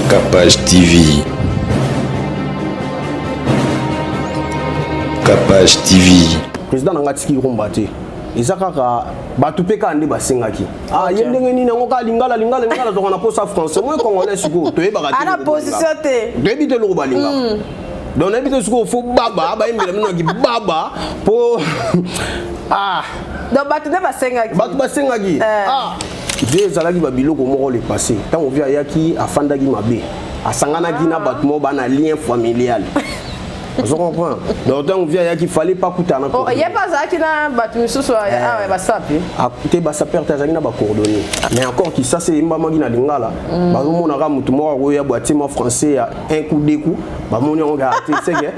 Capage TV. Capage TV. Président na nga tiki rumba te. Eza kaka bato mpe kaka nde basengaki. Ah ye ndenge nini yango kaka lingala lingala lingala toka na posa français. Moi congolais sikoyo toyebaka te. Ana position te. Toyebi te eloko balingaka. Mm. Donc nayebi te sikoyo fo baba bayembela bino ki baba po ah Donc bato nde basengaki. Bato basengaki. Eh. Ah vie ezalaki ba biloko moko le passé. Tango vie ayaki afandaki mabe. Asanganaki na bato moko bana lien familial. Ozo comprendre? Donc tango vie ayaki fallait pas kutana. Oh, ye pa azalaki na bato misusu eh. awa ya basapi. Ah, te basaper te azalaki na ba coordonnées. Mais encore kisasa eyembamaki na lingala. Mm. Bazomonaka moto moko akoya boye atie mwa français ya un coup deux coups bamoni yango kaka te seke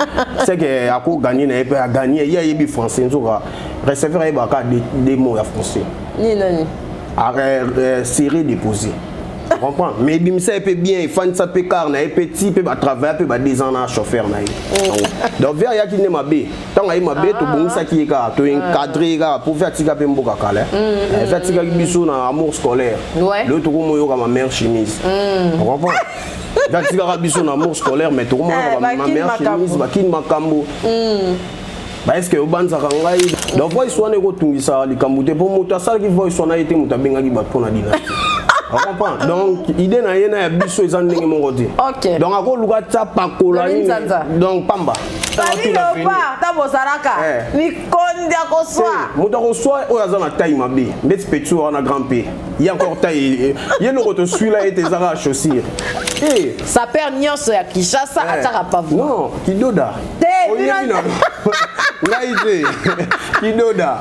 seke ako gagner na ye mpe aganye ye ayebi français nzoka receveur ayebaka deux mots ya français nini nani ah, euh, euh, serré déposé comprends mais ebimisa ye mpe bien efandisa mpe car na ye mpe ti mpe batravailla mpe ba deux ans na chauffeur na ye mm. donc ver ayaki nde mabe ntango aye mabe ah. tobongisaki ye kaka toencadre ye kaka mpo ve atika mpe mboka kala mm, mm, eh, ve atikaki biso na amour scolaire lelo tokomoyoka ma mère chemise comprends Atikaka biso na amour scolaire mais tokomonaka eh, ba mère chemise bakini makambo hmm. ba est ce que obanzaka ngai donc voice wana ekotungisa likambo te mpo moto asalaki voice wana ye te moto abengaki bato mpo na dynastie comprend donc idée na ye na ya biso eza ndenge moko te okay. donc akoluka tia pakola nini donc pamba ntango ozalaka eh. mikonzi akoswa moto akoswa oyo aza na taille mabe ndeti petit wana grand p ye encore taille ye eloko toswila ye te eza kaka chaussure eh. saper nyonso ya kinshasa eh. atiaka pavo non kidoda te ngai te kidoda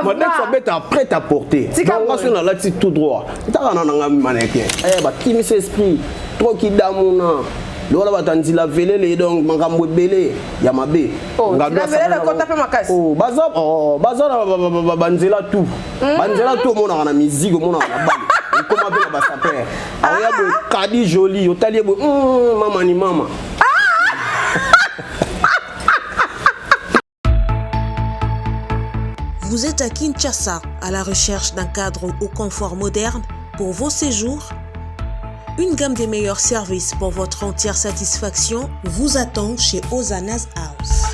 madesu abeta prêt à porter donc nga soki nalati tout droit etaka na nanga mannequin eh, bakimisa esprit trop kidamuna lokola bato ya nzila velele donc makambo ebele ya mabe oh, oh, baza oh, baza na banzela tout mm. banzela tout omonaka na musique omonaka na bale ekoma mpe na basaper aoya boye kadi joli otali ye boye mm, mama ni mama. Vous êtes à Kinshasa à la recherche d'un cadre au confort moderne pour vos séjours Une gamme des meilleurs services pour votre entière satisfaction vous attend chez Ozana's House.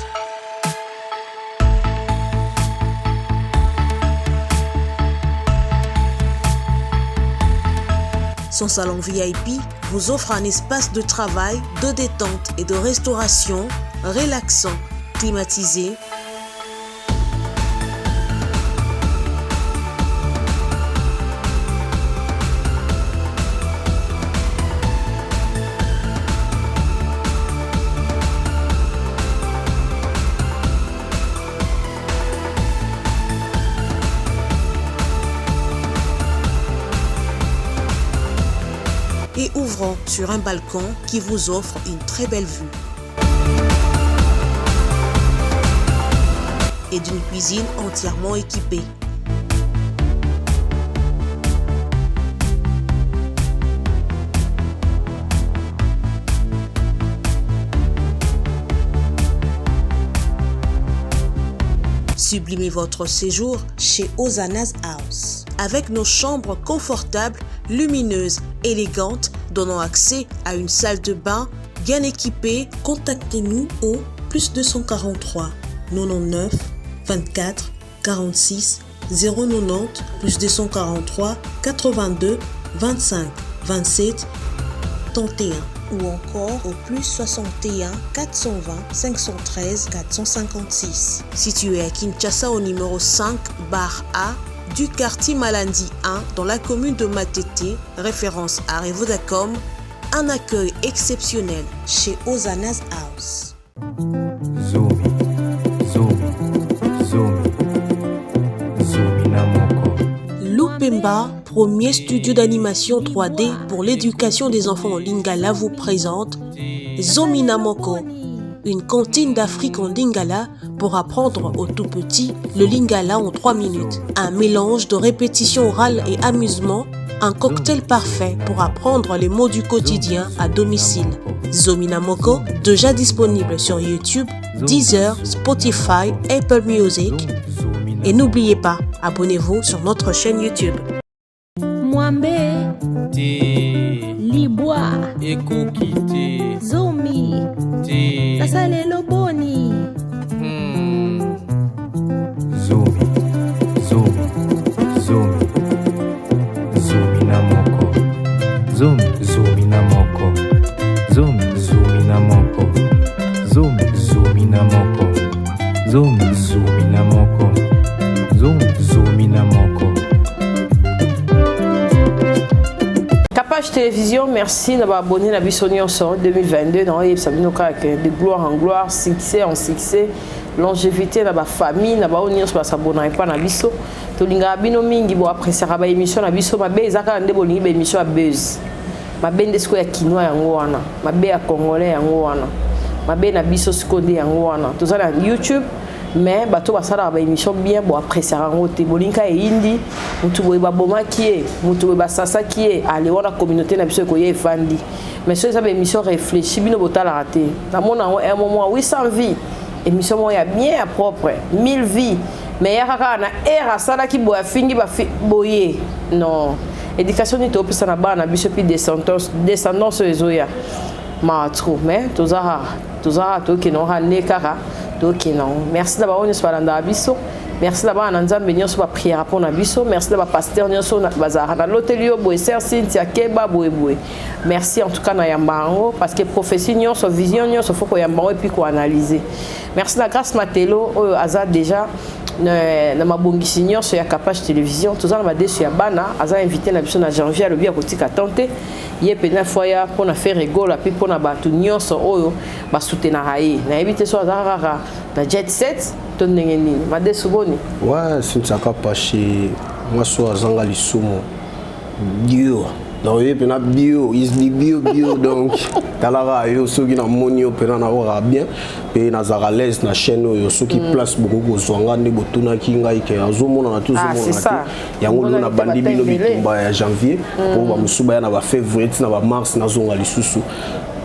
Son salon VIP vous offre un espace de travail, de détente et de restauration relaxant, climatisé, et ouvrant sur un balcon qui vous offre une très belle vue. Et d'une cuisine entièrement équipée. Sublimez votre séjour chez Ozana's House avec nos chambres confortables, lumineuses, élégantes, donnant accès à une salle de bain bien équipée. Contactez-nous au plus 243 99 24 46 090 plus 243 82 25 27 31 ou encore au plus 61 420 513 456. Situé à Kinshasa au numéro 5 bar A du quartier Malandi 1 dans la commune de Matete, référence à Revodacom, un accueil exceptionnel chez Ozana's House. Zomi, zomi, zomi, zomi na moko. Lupemba, premier studio d'animation 3D pour l'éducation des enfants en Lingala vous présente Zomina Moko, une cantine d'Afrique en Lingala pour apprendre aux tout petits le Lingala en 3 minutes. Un mélange de répétition orale et amusement, un cocktail parfait pour apprendre les mots du quotidien à domicile. Zomina Moko, déjà disponible sur YouTube, Deezer, Spotify, Apple Music. Et n'oubliez pas, abonnez-vous sur notre chaîne YouTube. Mwambe. Libwa. Libwa. Ekoki te. Zomi. Te. Sasa lelo boni. Zomi, zomi, zomi, zomi na moko. Zomi, zomi na moko. Zomi, zomi na moko. Zomi, zomi na moko. Zomi, zomi na moko. Zomi, zomi na moko. Capage Télévision, merci d'avoir abonné na biso nyonso 2022 na oyebisa bino kaka que de gloire en gloire, succès en succès, longévité na ba famille na ba oyo nyonso basabonaka epa na biso. Tolingaka bino mingi, bo appréciaka ba émission na biso. Mabe eza kaka nde bolingi ba émission ya buzz. Mabe nde sikoyo ya kinois yango wana, mabe ya congolais yango wana, mabe na biso sikoyo nde yango wana. Toza na YouTube, mais bato basalaka baémission bien, bo appréciaka yango te. Bolingi kaka eyindi motu boye babomaki ye, motu boye basasaki ye. Ale wana communauté na biso ekoya efandi, mais soki eza baémission réfléchi, bino botalaka te. Namona yango un moment 800 vues, émission moko ya bien, ya propre, 1000 vues, mais yaka kaka na ere asalaki boye, afingi boye. Non, éducation nini topesa na bana na biso, puis descendance oyo ezoya maa trop. Mais toza kaka, toza kaka, tokende kaka nde kaka tokende yango. Merci na bango nyonso balandaka biso, merci na bana na Nzambe nyonso bapriera mpo na biso, merci na bapasteur nyonso bazalaka na loteli yo boye, sœur Cynthia keba boyeboye. Merci en tout cas na yamba yango, parce que prophétie nyonso, vision nyonso, faut koyamba yango et puis koanalyser. Merci na Grâce Matelo oyo aza déjà na mabongisi nyonso ya Capage Télévision. Toza na badeso ya bana, aza invité na biso na janvier. Alobi akotika tan te, ye mpena foya mpona Ferre Gola mpe mpona bato nyonso oyo basoutenaka ye. Nayebi te so aza kaka na jet set to ndenge nini. Madesu, boni? Ouais, Cynthia Kapache, mwasi oyo azanga lisumu, bio. Donc ye mpena bio is di bio bio. Donc talaka yo, soki namoni yo mpena naokaka bien mpe nazalaka l'aise na chaîne oyo. Soki place bokoki kozwa nga nde botunaki ngai ke azomonana te, Ah, c'est ozomonana ça. te. Yango lelo nabandi bino Ebele. bitumba ya janvier mpo bamosusu baya na bafévrier ti na bamars, nazonga lisusu.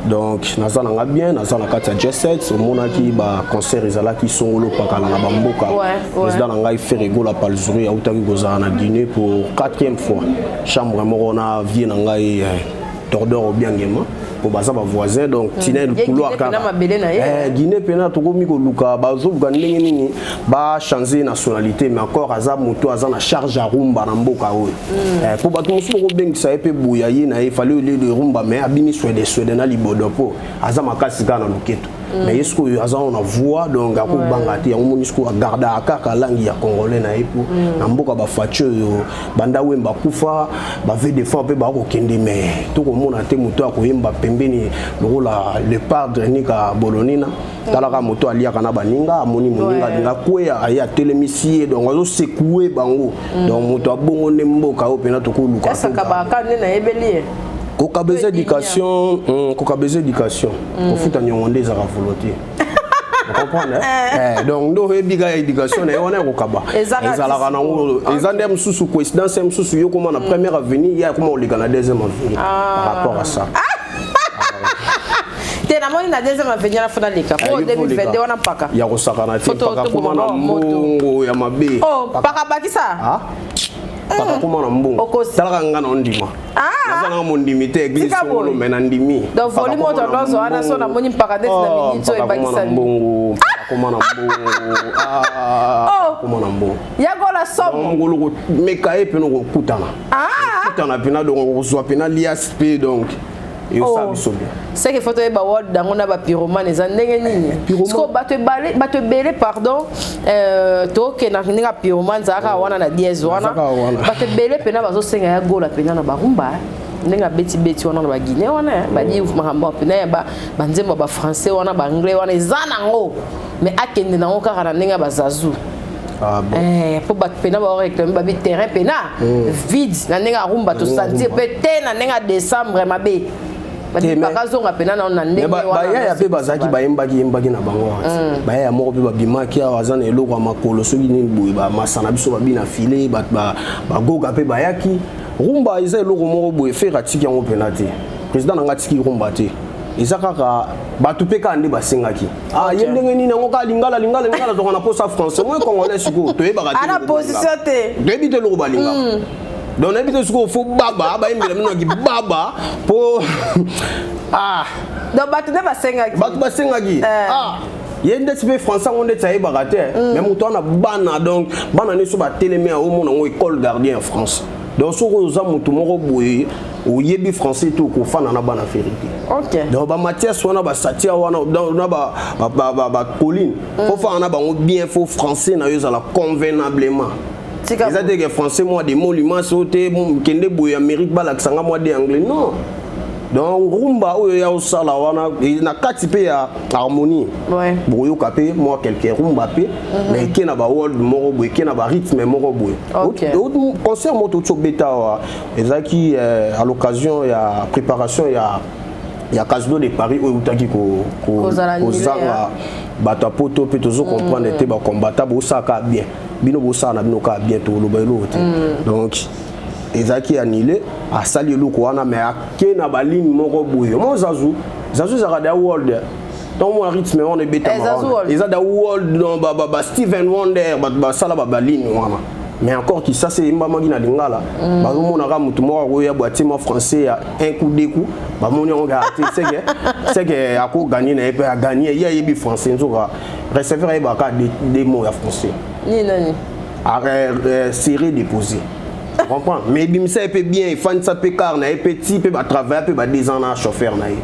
Donc naza nanga bien, naza na kati ya jet. Omonaki baconcert ezalaki songolo pakala na bamboka. Président na ngai Ferre Gola Palzuri autaki kozala na Guinée pour quatrième fois, chambre moko na vie na ngai Tordor Obiangema, po baza bavoisin. Donc tina Ye couloir. Guinée pena mabele na ye. Guinée pena tokomi koluka, bazoluka ndenge nini bachange nationalité, mais encore aza moto aza na charge ya rumba na mboka oyo. Po bato mosusu bakobengisa ye mpe boya ye na ye fali olie de rumba, mais abimi swede swede na libodo mpo aza makasi kaka na loketo. Mais ye sikoyo aza na voix, donc akobanga te. Yango moni sikoyo agardaka kaka langue ya congolais na ye, mpo na mboka bafaci oyo banda Wemba kufa, bave des fois mpe bakokende, mais tokomona te moto akoyemba pembeni lokola le Padre Nika Bolonina. Talaka moto aliaka na baninga, amoni moninga alinga kweya, aye atelemisi ye, donc azosekue bango. Donc moto abongo nde mboka oyo mpena tokoluka. Esaka baka nde nayebeli ye. Kokaba eza éducation, kokaba eza éducation, kofuta niongo nde ezaka volonté. Comprendre? Donc nde oyebi kaka éducation na ye wana ya kokaba. Ezaka ezalaka nango, eza nde mosusu coïncidence mosusu. Yo koma na première avenue, ye akoma koleka na deuxième avenue par rapport à ça. Te, namoni na deuxième avenue na fona leka po 2022 wana mpaka. Ya kosakana te. Foto Mpaka koma na toboma moto. mbongo ya mabe. Oh, mpaka bakisa. Ah? Mpaka koma na mbongo. Okosi. Talaka nga na ondima. Naza nanga mondimi te église Tika boye. songolo, me na ndimi. Donc, Mpaka volume koma oyo na tondozwa wana, so mbongo. namoni mpaka ndeti na Oh, minute oyo mpaka koma na ebakisami. mbongo, mpaka koma na mbongo. Ah, Oh. koma na mbongo. Yagola somo. Mokolo komeka ye mpena kokutana. Kokutana mpena, donc okozwa mpena lias mpe, donc eyosala Oh. biso bien. C'est que faut toyeba word yango na bapyromane eza ndenge nini. Pyromane. Parce que bato ebale, bato ebele, pardon, tokenda ndenge ya pyromane ezalaka wana na dièse wana. Ezalaka wana. Bato ebele mpena bazosenga ya Gola mpena na barumba, ndenge abetibeti wana na baguinée wana, badi makambo mpena ya banzembo ya bafrançais wana, baanglais wana eza nango, mais akende nango kaka na ndenge ya bazazu. Ah, bon. Mpo bato mpena baoréclame babi terrain mpena vide na ndenge arumba, tosentir mpe te na ndenge ya décembre mabe. Te, Bakazonga mpena nano na ndenge Mais bayaya mpe bazalaki, bayembaki yembaki na bango awa ti. Bayaya moko mpe babimaki awa, aza na eloko ya makolo soki nini boye, bamasa na biso babina file, bato bagoga mpe bayaki. Rumba eza eloko moko boye, Ferre atiki yango mpena te. Président na nga atiki rumba te, eza kaka bato mpe kaka nde basengaki. Ah, ye ndenge nini yango kaka lingala, lingala, lingala, toka na posa français. Moi congolais sikoyo toyebaka te Ana eloko position balingaka. te. Toyebi te eloko balingaka. Donc nayebi te sikoyo fo baba bayembela bino naki baba mpo ah. Donc bato nde basengaki. Bato basengaki. Ah, ye ndeti mpe français yango ndeti ayebaka te, mais moto wana bana, donc bana nyonso batelemi, aomona yango école gardien ya France. Donc soki oza motu moko boye oyebi français te, okofanda na bana Ferre te. Donc bamathias wana, basatia wana na bacolline, fo fanda na bango bien, fo français na yo ezala convenablement. Eza te ke français mwa de molimasi oyo te, kende boye Amérique balakisanga mwa de anglais, non. Donc rumba oyo ya osala wana na kati mpe ya harmonie, bokoyoka mpe mwa quelque rumba mpe, mais eke na baworld moko boye, eke na barythme moko boye. Concert moko touti obeta awa ezalaki à l'occasion ya préparation ya Casino de Paris oyo eutaki kozanga bato ya Poto mpe. Tozocomprendre te, bakombata bosala kaka bien, bino bosala na bino kaka bien, toloba eloko te. Donc ezalaki annulé, asali eloko wana, mais ake na baligne moko boye mo zazu zazu ezalaka da world. Donc mwa rythme wana ebetama eza da world, donc ba Steven Wonder bato basala baligne wana. Mais encore Kisasa eyembamaki na lingala, bazomonaka motu moko akoya boye, atie mwa français ya un coup, deux coup, bamoni yango kaka te, seke akoganye na ye mpe aganye. Ye ayebi français, nzoka receveur ayebaka deux mots ya français. Nini nani? Serré déposé, comprend, mais ebimisa ye mpe bien, efandisa mpe car na ye mpe ti mpe batravaille mpe ba 2 ans na chauffeur na ye.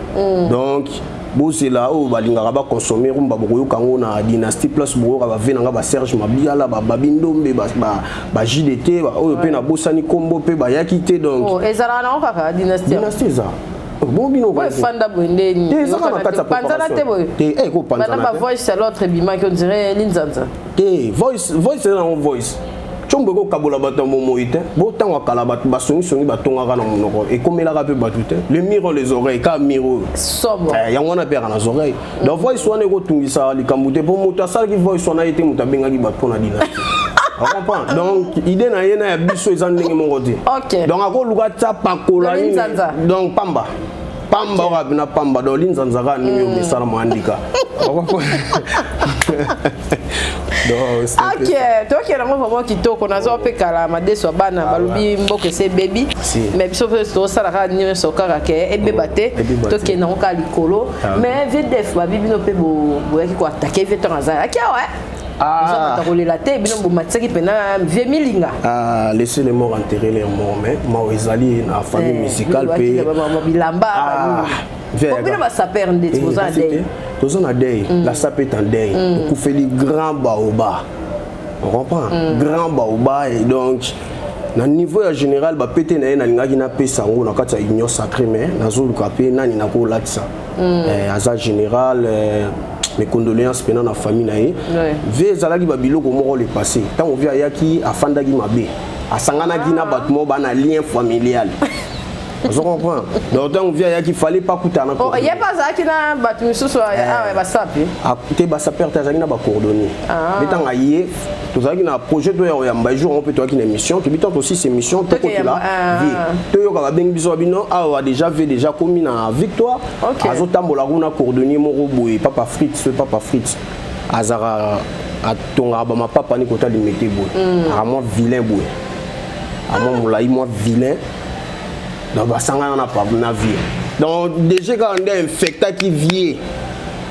Donc bozela oyo balingaka baconsommer rumba, bokoyoka yango na dynastie, place bokoyoka bave nanga, baserge Mabiala, bababi Ndombe, ba JDT oyo mpe nabosani nkombo mpe bayaki te. Donc ezalaka nango kaka dynastie. Dynastie eza bon, bino efanda boye ndeni? Te, ezaka na kati ya panzana te boye. Te, ekopanzana. Ba voice ya l'autre ebimaki, on dirait linzanza. Te, voice voice eza nango voice. Tshombo ekokabola bato ya momoi te. Botango akala, bato basongisongi batongaka na monoko, ekomelaka mpe bato te. Le mur les oreilles, ka mur oyo yango wana mpe yaka na oreille. Donc voice wana ekotungisa likambo te, mpo moto asalaki voice wana ye te moto abengaki bato mpo na dynastie, comprend. Donc idée na ye na ya biso eza ndenge moko te. Donc akoluka tia pakola nini, donc pamba pamba oyo abina pamba. Donc linzanza kaka ndenge oyo mesala moandika. Ok, tokende yango vraiment kitoko. Nazwa mpe kala madeso ya bana balobi mboka ese ebebi, mais biso mpe tosala kaka nyonso kaka ke ebeba te, tokende yango kaka likolo. Mais vdf babi bino mpe boyaki koattaquer vie ntango azalaki awa, ozobata kolela te, bino bomatisaki mpena vie milinga. Ah, laissez les morts enterrer les morts, mais mao ezali na famille musicale mpe. Bilamba bino basaper ndeti boza na deuil. Toza na deuil, la sape est en deuil. Tokufeli grand baoba, on comprend, grand baoba. Et donc na niveau ya général bapete na ye, nalingaki napesa yango na kati ya union sacrée, mais nazoluka mpe nani nakolatisa. Aza général, mes condoléances mpena na famille na ye. Vie ezalaki babiloko moko le passé. Ntango vie ayaki, afandaki mabe, asanganaki na bato moko bana lien familial, ozo comprendre. Donc ntango vie ayaki, fallait pas kutana. Ye mpe azalaki na bato misusu awa basapi. Te, basaper te, azalaki na bacoordonnier. Nde ntango aye, tozalaki na projet toya koyamba jour yango mpe toyaki na émission, tobi ntango tosisi émission, tokotela vie, toyoka babengi biso babino awa déjà vie déjà komi na Victoire, azotambola kuna coordonnier moko boye, papa Fritz. So papa Fritz azalaka atongaka bamapapa ni kota Limete boye, aka mwa vilain boye, amwa molai, mwa vilain. Donc basangana na vie. Donc déjà kaka nde infectaki vie,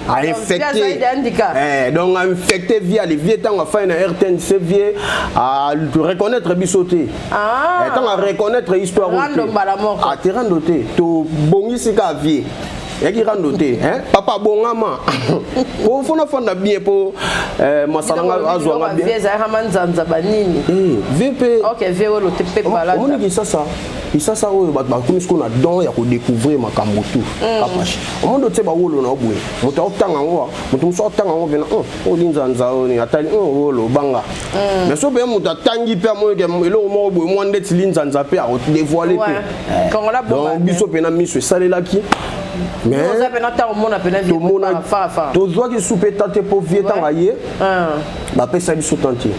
ainfecté, donc ainfecté vie ale vie. Ntango afai na RTNC, vie a reconnaître biso te. Ntango areconnaître histoire te, rando te, tobongisi kaka vie yaki rando te. Papa bongama po fona fanda bien po masala nga azwanga bien. Nzanza banini? Vie mpe. Omoni Kisasa, Kisasa oyo bato bakomi sikoyo na don ya kodécouvrir makambo tu. Kapashi omondi otie bawolo na boye, moto aotanga yango, moto mosusu aotanga yango mpena olinzanza oyo atali oyo obanga. Mais so mpe moto atangi mpe amonike eloko moko boye mwa ndeti linzanza mpe akodévoile te. Donc biso mpena miso esalelaki, mais tozwaki su mpe ta te mpo vie ntango aye bapesa biso tan te.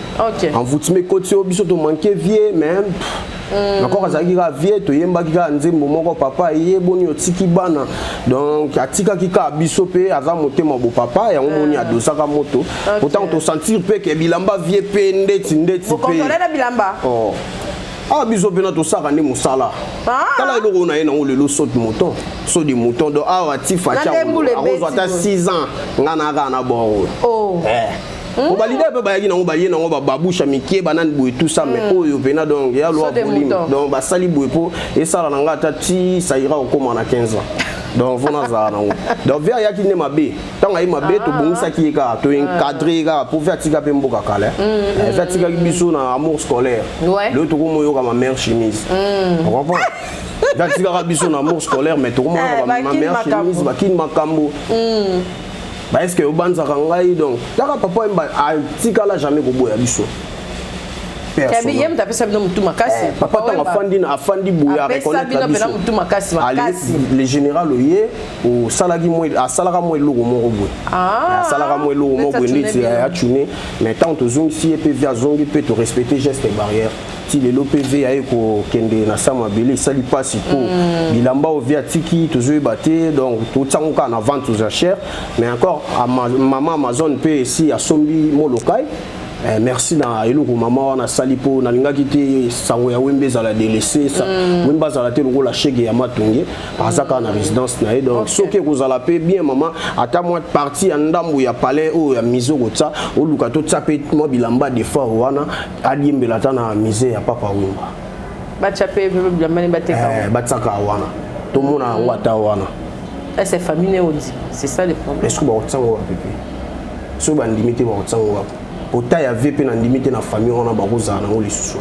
Envoûtement ekoti oyo biso tomanke vie, mais encore azalaki kaka vie. Toyembaki kaka nzembo moko, papa ye boni otiki bana. Donc atikaki kaka biso mpe aza motema bo papa yango moni adosaka moto. Pourtant tosentir mpe ke bilamba vie mpe ndeti ndeti mpe oh. Awa biso mpena tosaka nde mosala. Ah. Tala eloko oyo na ye nango lelo, saut mouton, saut de mouton. Donc awa ti Fatshi Na nde mbula ebeti akozwa ata boye. 6 ans, nga na kaka na bord oyo. Oh. Po baleader mpe bayaki nango, baye nango bababusha mike, banani boye, tout ça, mais oyo mpena donc ya loi Saut de volume. mouton. Donc basali boye mpo esala na nga ata ti saira okóma na 15 ans. Donc vo nazala nango. Donc vieux ayaki nde mabe. Ntango aye mabe, tobongisaki ye kaka, toencadre ye kaka, po vieux atika mpe mboka kala. Vieux atikaki biso na amour scolaire. Lelo tokomoyoka ma mère chemise, comprend? Vieux atikaka biso na amour scolaire, mais tokomoyoka ma bakini mère makambo. chemise, bakini makambo ba est ce que obanzaka ngai. Donc taka Papa Wemba atikala jamais koboya biso. Kabi ye moto apesa bino motu makasi. Papa ntango afandi na afandi boye, Apesa areconnaître bino biso. mpena motu makasi makasi. Le général oye osalaki mwa, asalaka mwa eloko moko boye. Ah, Asalaka mwa eloko moko boye neti neti atune bino. atune, mais ntango tozongisi ye mpe, vieux azongi mpe, torespecte geste barrière. Ti lelo mpe vieux aye kokende na sa mabele, esali mpasi mpo bilamba oyo vieux atiki tozoyeba te. Donc totiango kaka na vente aux enchères, mais encore mama Amazon mpe esi asombi molokai. Merci na eloko mama wana asali, mpo nalingaki te sango ya Wembe ezala délaissé. Wembe azala te lokola shege ya matonge, aza kaka na résidence na ye. Donc soki ekozala mpe bien, mama, ata mwa partie ya ndambo ya palais oyo ya musée kotia, oluka totia mpe mwa bilamba defort wana, aliembela ata na musée ya Papa Wemba. Batya mpe bilamba ne bateka. Batiaka wana, tomona yango ata wana. Ese famille ne ondima, c'est ça le problème. Est-ce que bakotiango wapi? Mpe soki bandimi te, bakotiango wapi? Ota ya vieux mpe nandimi te na famille wana bakozala nango lisusu.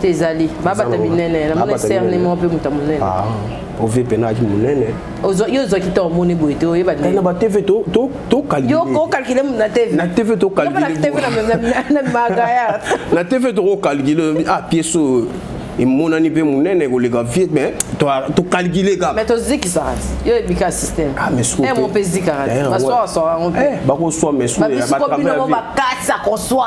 Te, ezali babata minene, namona Babata serne minene. moko mpe moto ya monene. Ah, o vieux mpe naaki monene. Yo ozwaki ntango omoni boye te, oyeba Na ba TV tocalcule. Yo kocalcule na TV? Na TV tocalcule. Na TV na magaya. Na TV tokocalcule, ah, pièce oyo emonani mpe monene koleka vieux, mais tocalcule kaka. Mais tozikisaka ti yo oyebika système. Ah, mais soki mo mpe ezikaka ti baswaka yango mpe. Bakoswa, mais soki Babisiko bino mo bakasi akoswa.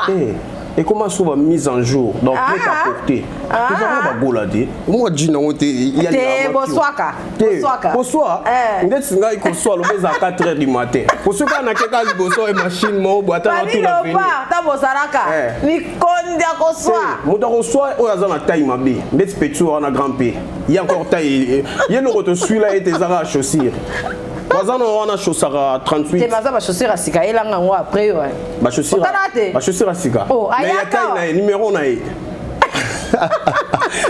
Ekoma so bamise en jour, donc prêt à porter. Tozalaka bagola te, omwa ji nango te. Te, boswaka. Te, koswa ndeti ngai koswa loba eza 4 heures du matin, koso kaka nakeka liboso e machine moko boye, ata natuna veni. Ta bozalaka mikondi ya koswa. Moto akoswa oyo aza na taille mabe, ndeti petit wana grand p ye encore taille ye eloko toswila ete ezaka chaussure, baza na wana chaussaka 38. Te, baza bachaussure ya sika, elanga yango après yo. Otala te. Bachaussure ya sika. Oh, mais ya ayaka. Taille na ye, numéro na ye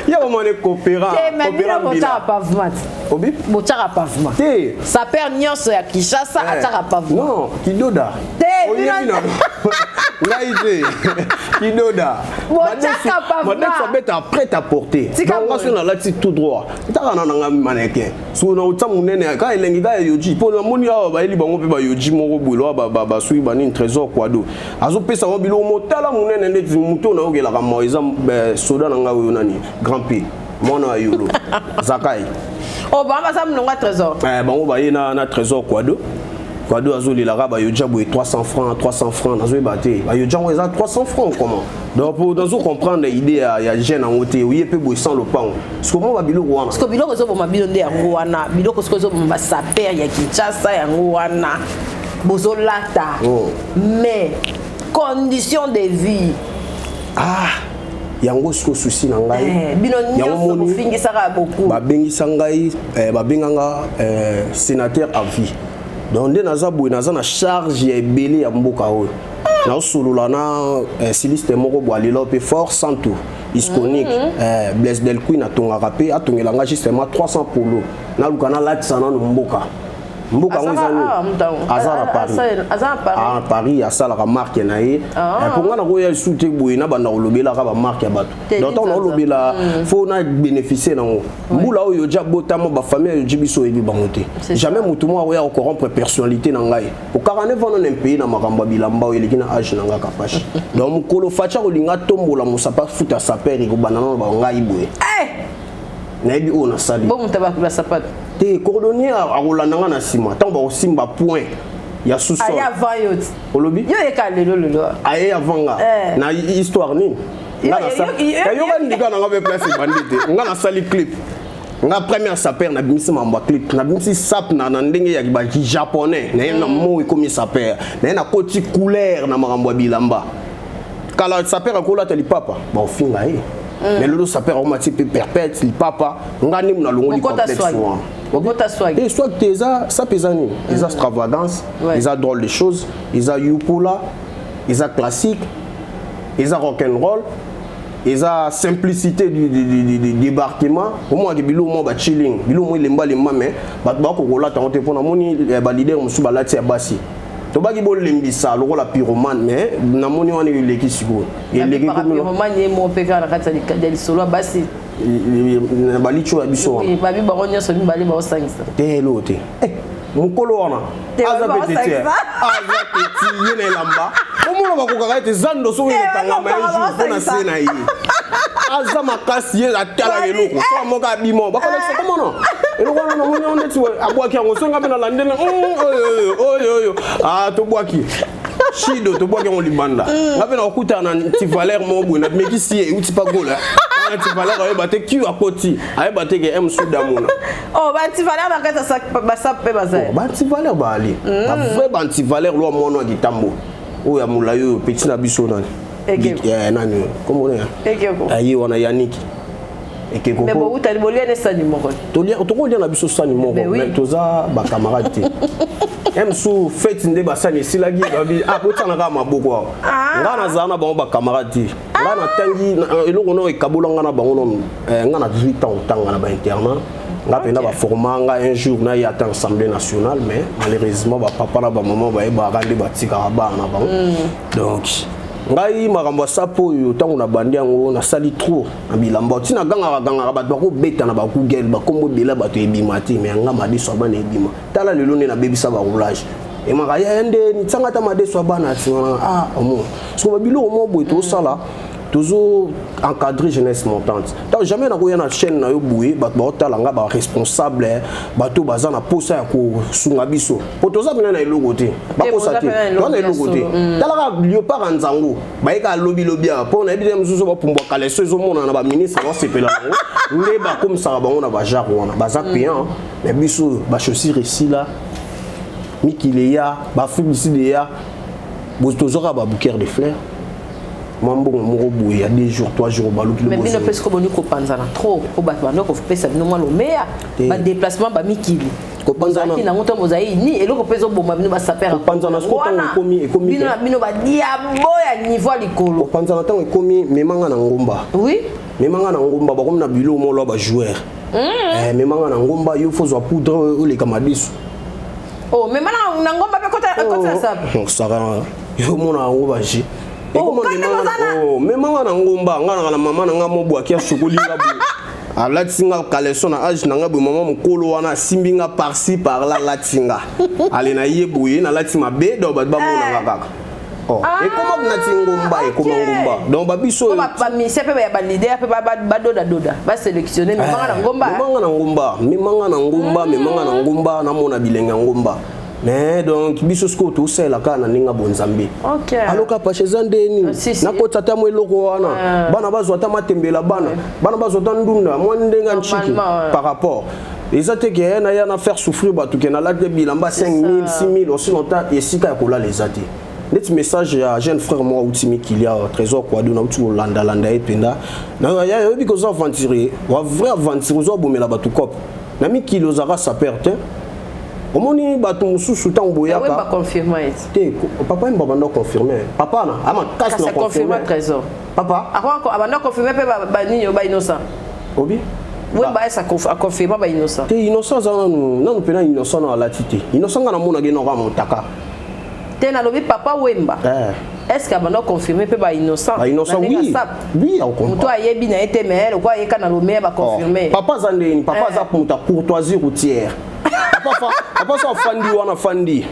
ya bamane coopéra. Te, mais bino botyaka pavement. Obi. Botyaka pavement. Te. Sapeur nyonso ya Kinshasa atiaka pavement. Non, kidoda. Te, Oyebi bino- na ngai te, kidoda. Botyaka pavement. Madesu abeta prêt à porter. Tika Donc nga boye. soki nalati tout droit, taka na nanga mannequin, soki na otya monene kaka elengi kaka ya yoji, mpo namoni awa bayeli bango mpe bayoji moko boye loa basui banini, Trésor Kwado azopesa bango biloko motala monene ndeti moto nayokelaka mawa. Eza soda na ngai oyo nani, grand p mwana ya yolo Zakai. O bango baza molongo ya Trésor. Bango baye na Trésor Kwado. Kwado azolelaka bayoja boye 300 francs, 300 francs. Nazoyeba te bayoja yango eza 300 francs comment. Donc po nazo comprendre idée ya jeune yango te, oye mpe boye sans lopango, siko mwa babiloko wana. Parce que biloko ezoboma bino nde yango wana, biloko soki ezoboma basaper ya Kinshasa yango wana bozolata. Oh. Mais condition de vie. Ah, yango siko souci na ngai. Bino Yango nyonso moni bofingisaka beaucoup. Babengisa ngai, babenganga sénateur à vie. Donc nde naza boye, naza na charge ya ebele ya mboka oyo. Naosolola na styliste moko boye, alela mpe fort santo isconique, Blaise Del Queen, atongaka mpe, atongela nga justement 300 polo, naluka nalatisa nano mboka. Mboka yango eza nini? Aza na Paris. Aza na Paris. Ah, Paris, asalaka marque na ye. Mpo nga nakoya lisusu te boye, nabanda kolobelaka bamarque ya bato. Te, Donc ntango nini? naolobela, faut na bénéficie nango. Mbula oyo oja botama, bafamille oyo oji biso oyebi bango te. C'est Jamais motu moko akoya kocorrompre personnalité na ngai. Po 49 ans na pays na makambo ya bilamba oyo eleki na age na nga kapashi. Donc mokolo Fatshi akolinga tombola mosapa futa saper, ekobanda nano bangai boye. Nayebi oyo nasali. Bo moto basapato. Te, cordonnier akolanda nga na nsima ntango bakosimba point ya sous-sol. Aya avant yo ti. Olobi? Yo yeka lelo lelo. Aye avant nga. Na histoire nini? Nga yoka ndika na nga mpe place ebandi te. Nga nasali clip, nga première saper, nabimisi mambo ya clip, nabimisi sap na ndenge ya bajaponais naye na mo ekomi saper naye, nakoti couleur na makambo ya bilamba. Kala saper akolata lipapa, baofinga ye. Mais lelo sapeur akomati mpe perpète lipapa. Nga nde nalongoli complexe wana. Okota swag. Eh, swag te, eza sape, eza nini, eza extravagance, eza drôle de choses, eza yupula, eza classique, eza rock and roll, eza simplicité du débarquement. Omonaki biloko mwa bachilling, biloko mwa elembalemba, mais bato bakokolata yango te, mpo namoni baleader mosusu balati ya basi. Tobaki bolembisa lokola pyromane, mais namoni wana eleki sikoyo, eleki. Pyromane ye moko mpe kaka na kati ya lisolo ya basi. Baliti oyo ya biso wana. Babi bango nyonso mibale baosangisa. Te, eloko te. Mokolo wana aza pete te, aza petit ye na elamba. Omona bakokaka ete zando soki etangama ye jour mpo na se na ye aza makasi. Ye atalaka eloko so moko abima, bakolakisa komona eloko wana. Namoni yango neti abwaki yango, songa mpe nalandeli oyo oyo oyo. Tobwaki shido, tobwaki yango libanda. Nga mpe nakokutana na antivaleur moko boye, namekisi ye, euti pa gola. Antivaleur ayeba te ki akoti, ayeba te ke m sudamona. Oh, baantivaleur na kati ya basap mpe baza. Baantivaleur baali, bavrai baantivaleur. Lwa mwana ya kitambo oyo ya molai oyo, petit na biso, nani nani oyo, komona aye wana, Yaniki Ekeko. Mais bowutani, bolia ne sani moko. Tokolia na biso sani moko, mais toza bacamarade te. Msu fête nde basani esilaki, babi ah, botiana kaka maboko awa. Nga nazala na bango bacamarade te. Nga natangi eloko nao ekabola nga na bango nano. Nga na 18 ans otanga na bainternat. Nga mpenza baforma nga un jour naye ata Assemblée nationale, mais malheureusement bapapa na bamama bayebaka nde batikaka bana na bango. Donc ngai makambo ya sapo oyo, ntango nabandi yango, nasali trop na bilamba. Ntina gangaka gangaka, bato bakobeta na bagoogle, bakombo ebele, bato ebima te. Mais yanga madeso ya bana ebima. Tala lelo nde nabebisa baroulage emaka yaya nde ntianga ata madeso ya bana ntina. Ah, omo siko babiloko moko boye tosala, tozo encadrer jeunesse montante. Donc jamais nakoya na chaîne na yo boye, bato baotala nga, baresponsable, bato baza na posa ya kosunga biso, po toza mpena na eloko te. Bakosa te, toza na eloko te. Talaka léopard ya nzango, bayeka alobilobi awa mpo nayebi te. Mosusu bapumbwaka leso, ezomonana na baministre basepela bango nde bakomisaka bango na bajare wana, baza payant. Mais biso bachaussure esila, mikili eya, baafrique du Sud eya, tozwaka babouquet de fleurs, mwa mbongo moko boye ya 2 jours, 3 jours, baluki. Mais bino mpe siko boni kopanzana trop, po bato bando kopesa bino mwa lomeya, badéplacement, bamikili. Kopanzana nango ntango bozali ni eloko mpe ezoboma bino basapeur. Kopanzana siko ntango ekomi, ekomi bino na bino badiabo ya niveau ya likolo. Kopanzana ntango ekomi, memanga na ngomba. Memanga na ngomba, bakomi na bilo molo ya bajoueur. Memanga na ngomba, yo fo zwa poudre oleka madesu. Oh, mema na ngomba mpe kota sape. Saka yo mona yango baje. Memanga na ngomba, nga naka na mama na nga mobwaki, asokoli nga boye, alatisi nga caleçon na age na nga boye. Mama mokolo wana asimbi nga par-ci par-là, alati nga ale na ye boye, nalati mabe. Donc bato bamonanga kaka ekoma nati ngomba, ekoma ngomba. Donc babiso Bamusicien mpe ya baleader mpe badodadoda, basélectionne, memanga na ngomba. Memanga na ngomba, memanga na ngomba, memanga na ngomba, namona bilenge ya ngomba. Mais donc biso sikoyo tosalela kaka na ndenge ya bonzambe. Aloka pashe eza ndeni nakota ata mwa eloko wana, bana bazwa ata matembela, bana bazwa ata ndunda mwa ndenge ya ntshiki par rapport. Eza te ke naya na faire souffrir bato ke nalati bilamba 5000, 6000. Aussi longtemps esika ya kolala eza te. Neti message ya jeune frère moko auti mikili awa, Trésor Kwado, nauti kolandalanda ye mpenza. Oyebi koza aventurier wa vrai aventurier, ozo abomela bato cope na mikili, ozalaka sapeur te. Omoni bato mosusu ntango boyaka te, papa Yemba banda confirme, papa na amakasi na confirme Trésor. Papa. Abanda confirme mpe banini oyo, bainnocent. Obi. Wemba ese aconfirma bainnocent. Te, Innocent aza nanu nanu mpena. Innocent na alati te. Innocent nga namonaki noko motaka. Te, nalobi papa Wemba, est ce que abanda confirme mpe bainnocent? Bainnocent, oui oui. Moto ayebi na ye te, mais lokwa ayeka na Lomea, baconfirme. Papa aza ndeni, papa aza moto ya courtoisie routière. Papa so afandi wana, afandi,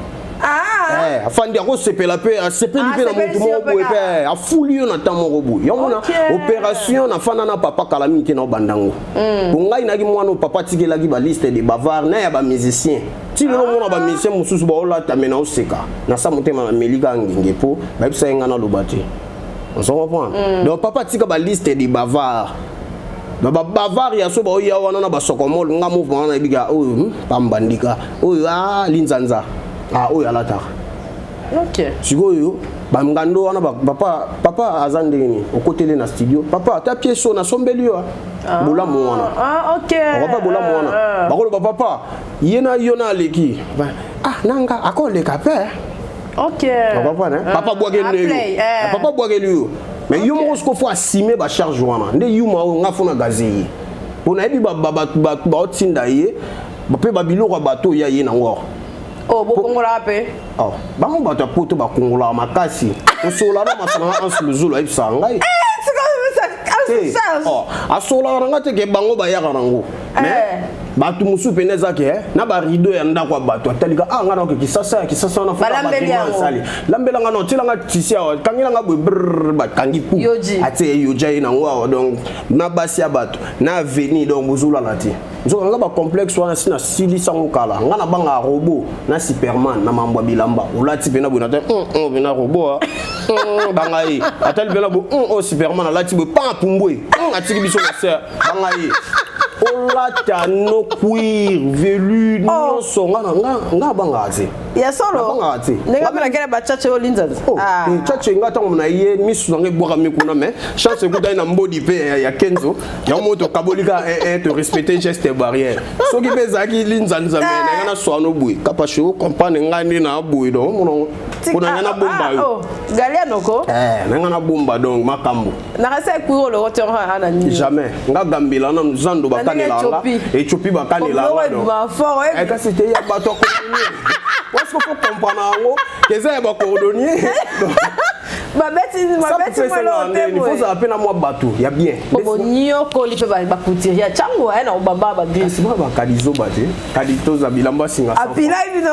afandi, akosepela mpe, asepeli mpe na motu moko boye mpe afuli yo na temps moko boye. Yango na opération nafanda na papa kala mingi te, na obandango po ngai nayaki mwana oyo papa atikelaki baliste de bavard na ya bamusicien. Ti lelo mona bamusicien mosusu baolata me naoseka nasa motema, nameli kaka ngenge mpo bayebisa ye ngai naloba te. Ozo comprendre? Donc papa atika baliste de bavard na babavard ya so baoya wana na basokomole. Nga mouvement wana nayebika oyo pambandika oyo a linzanza, oyo alataka. Sikoyo. Bangando wana papa, papa aza ndenge nini? Okoteli na studio, papa, ata pièce oyo nasombeli yo, ah. Bolamu wana. Ah, ok. Papa, bolamu wana. Ah. Bakoloba papa ye na yo na aleki, ah, nanga akoleka mpe. Okomprendre? Papa bwakeli yo, papa bwakeli yo, mais yo moko siko faut assumer bacharge wana. Nde yuma oyo nga fo na gaze ye, mpo nayebi bato baotinda ye mpe babiloko ya bato oyo ya ye nango. Oh, bokongolaka mpe? Oh, bango bato ya poto bakongolaka makasi. Osola na masala na Anse Luzulu, ayebisaka ngai. Oh, asolaka na ngai te ke bango bayaka nango, mais bato mosusu pene eza ke na barideau ya ndako ya bato atalika, ah, ngai naoke Kisasa ya Kisasa wana. Balambeli yango. Asali lambelanga na otielanga tisi awa, kangelanga boye, brr, bakangi pu. Yoji. Atie ye yoji, aye nango awa. Donc na basi ya bato na aveni, donc bozolala te. Nzoka nga bacomplexe wana si nasilisango kala. Nga nabangaka robot na Superman na mambo ya bilamba. Olati mpena boye na te, mpena robot, banga ye. Atali mpena boye, oyo Superman alati boye, pan apumbwe, atiki biso na ser. Banga ye, olata no cuir velu nyonso. Nga nga abangaka te. Ya solo? Nabangaka te. Ndenge mpe nakele bachache oyo linzanza. Oh, chache, nga ntango na ye misu nanga ebwakami kuna, mais chance ekutani na mbodi mpe ya Kenzo yango moko tokaboli kaka to respecte geste barrière. Soki mpe ezalaki linzanza, me na nga na swano boye, kapashe ocomprendre ngai nde na boye. Donc omona mpona ngai nabomba yo. Galianoko. Na ngai nabomba, donc makambo. Nakasi ekuyi oloko te ana nini? Jamais. Nga gambela nanu zando bakanelanga. Ethiopie. Ethiopie bakanelanga. Fort. Kasi te ya bato ya cordonnier, parce que faut comprendre yango eza ya bacordonnier. Babeti babeti mwelo te boye. Fozala mpe na mwa bato ya bien. Po bonyokoli mpe bacouturier ntango aye na kobamba bagriffe. Kasi bana bakadi zoba te, kadi toza bilamba singa. Apilai bino.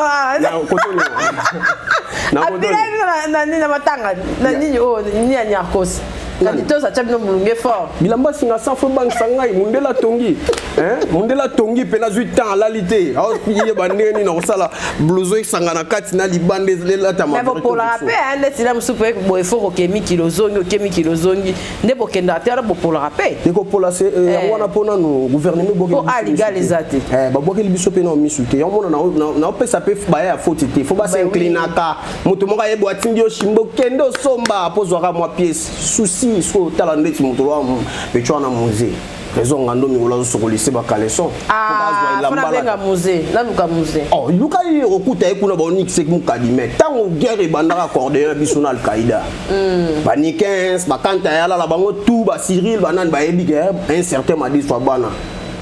Apilai bino na nini, na matanga na nini oyo nini ya Nyarkos, kadi toza tia bino molunge fort. Bilamba singa sa fo ebangisa ngai. Mundele atongi, mundele atongi mpe nazwi temps alali te, aoyeba ndenge nini nakosala blouson esanga na kati na libanda elatama. Mais bopolaka mpe ndeti na mosusu mpe boye, fo kokemi kilo ozongi, okemi kilo ozongi, nde bokendaka te wana, bopolaka mpe. Ekopola se yango wana mpo nanu gouvernement. Po aligal eza te. Babwakeli biso mpe na misu te. Yango mona naopesa mpe baya ya faute te, fo basinclinaka. Moto moko ayebi atindi yo shimbo, kende osomba mpo ozwaka mwa pièce. Souci soki otala ndeti moto wa pecho wana, musée raison ngando mikolo azosokolise bacaleçon. Nabenga musée, naluka musée. Luka ye, okuta ye kuna, baonikise mokadi. Mais ntango guerre ebandaka, accordéon na biso na Alkaïda, banikens bakanta ya alala bango tout, bacyril banani, bayebi ke un certain Madiswa bana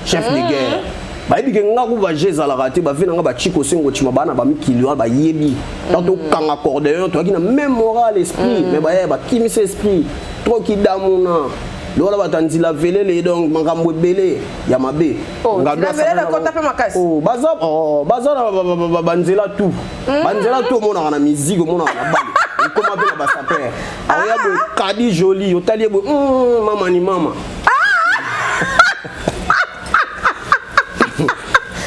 chef de guerre, bayebi ke nga ku baje ezalaka te. Bave nanga bachiko sengo tima bana bamikili wana, bayebi tant tokanga accordéon, toyaki na même moral, esprit. Mais baya bakimisa esprit trop kidamuna lokola bato ya nzila velele. Donc makambo ebele ya mabe. Baza na banzela tu, banzela tu omonaka na musique, omonaka na bale, ekoma mpe na basapeur. Aoya boye, kadi joli, otali ye boye, mama ni mama.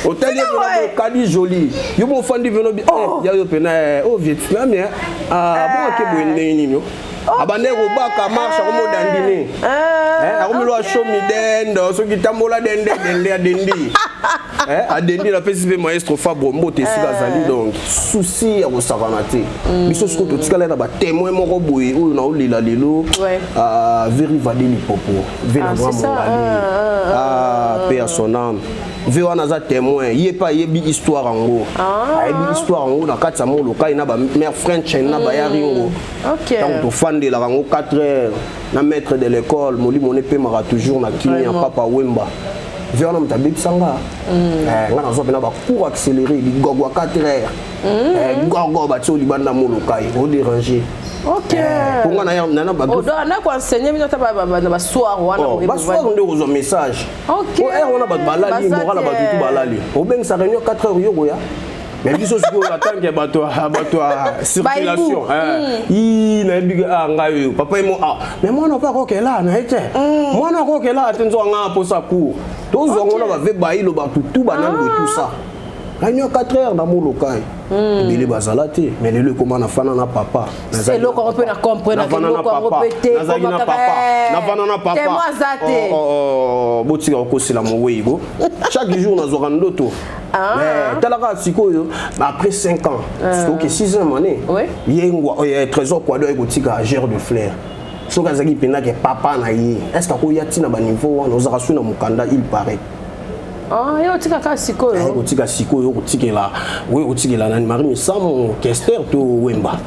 Otali ye mpena boye, kadi joli, yo mo ofandi pena obi ya yo pena o Vietnam bon, ake boye ndenge nini? Abande kobaka marche, akomodandine, akomilwa shomi dendo, soki tambola dende dende, adendi adendi. Napesi mpe maestro Fabre mbote esika azali. Donc souci ya kosakana te. Biso sikoyo totikala na batémoin moko boye oyo naolela lelo, Veri Vadeli Popo ve na grand mongali, paix à son âme. Ve wana aza témoin, ye mpe ayebi histoire yango, ayebi histoire yango na kati ya Molokai na bamare French na baya Ringo. Ntango tofandelaka yango 4 heures na maître de l'école, molimo ne epemaka toujours na kimia, Papa Wemba. Ve wana moto abebisanga nga, nazwa mpena bacours accéléré, ligogwa 4 heures, gogo batie libanda Molokai, odéranger. Ok. Mpo nga na koenseigner bino ata na basoir wana? Basoir nde kozwa message. Heure wana bato balali, moral ya bato tu balali, obengisa réunion 4 heures, yo koya. Mais biso sikoyo atanke bato ya circulation, i nayebi ngai oyo papa ye mo, ah, mais mwana mpe akokela na ye te, mwana akokela te. Nzoka ngai aposa cour, tozwa ngo na bave bayilo, bato tu banani boye, tout ça. Réunion 4 heures na Molokai, ebele bazala te, mais lelo ekoma na fana na papa. Eloko yango mpe na comprendre, eloko yango mpe te. Nazalaki na papa, navanda na papa. Temo aza te. Oh, botika kokosela mowei ko chaque jour nazwaka ndoto. Talaka sikoyo, après 5 ans, soki 6e année, ye ngwa Trésor Kwado aye kotika gere de fleur. Soki azalaki mpendake papa na ye, est ce que akoya ntina baniveau wana? Ozalaka su na mokanda, il paraît. Ah, ye otika kaka sikoyo. Kotika sikoyo, kotikela oyo, kotikela nani? Marie Misamu, Kester to Wemba?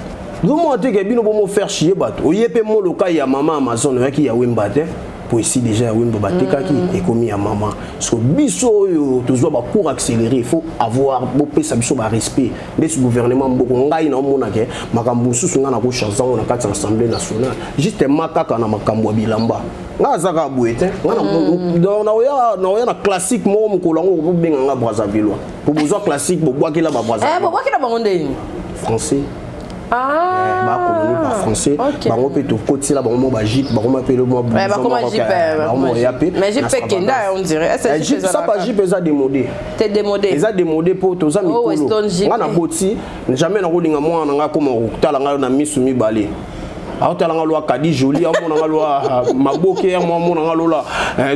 Lomona te ke bino bomo faire chier bato. Oye mpe Moloka ya mama Amazon, oyaki ya Wemba te, po esi déjà ya Wemba batekaki, ekomi ya mama. Parce que biso oyo tozwa bacours accéléré, il faut avoir, bopesa biso barespect ndeti gouvernement mboko. Ngai naomona ke makambo mosusu ngai nakochange yango na kati ya Assemblée nationale, justement kaka na makambo ya bilamba. Ngai aza kaka boye te. Donc naoya na classique moko mokolo yango bobenga nga Brazzavillois, po bozwa classique, bobwakela baBrazzaville. Bobwakela bango ndeni? Français. Bakoloni bafrançais bango mpe tokotila bango mwa bajupe, bakoma mpe mwa ya mpe. Sa bajupe eza démodé. Eza démodé mpo toza mikolo. Nga na boti, jamais nakolinga mwana na nga koma kotala ngai na misu mibale, aotala nga lwa kadi joli, amona nga lwa maboke ya mwa, amona nga lola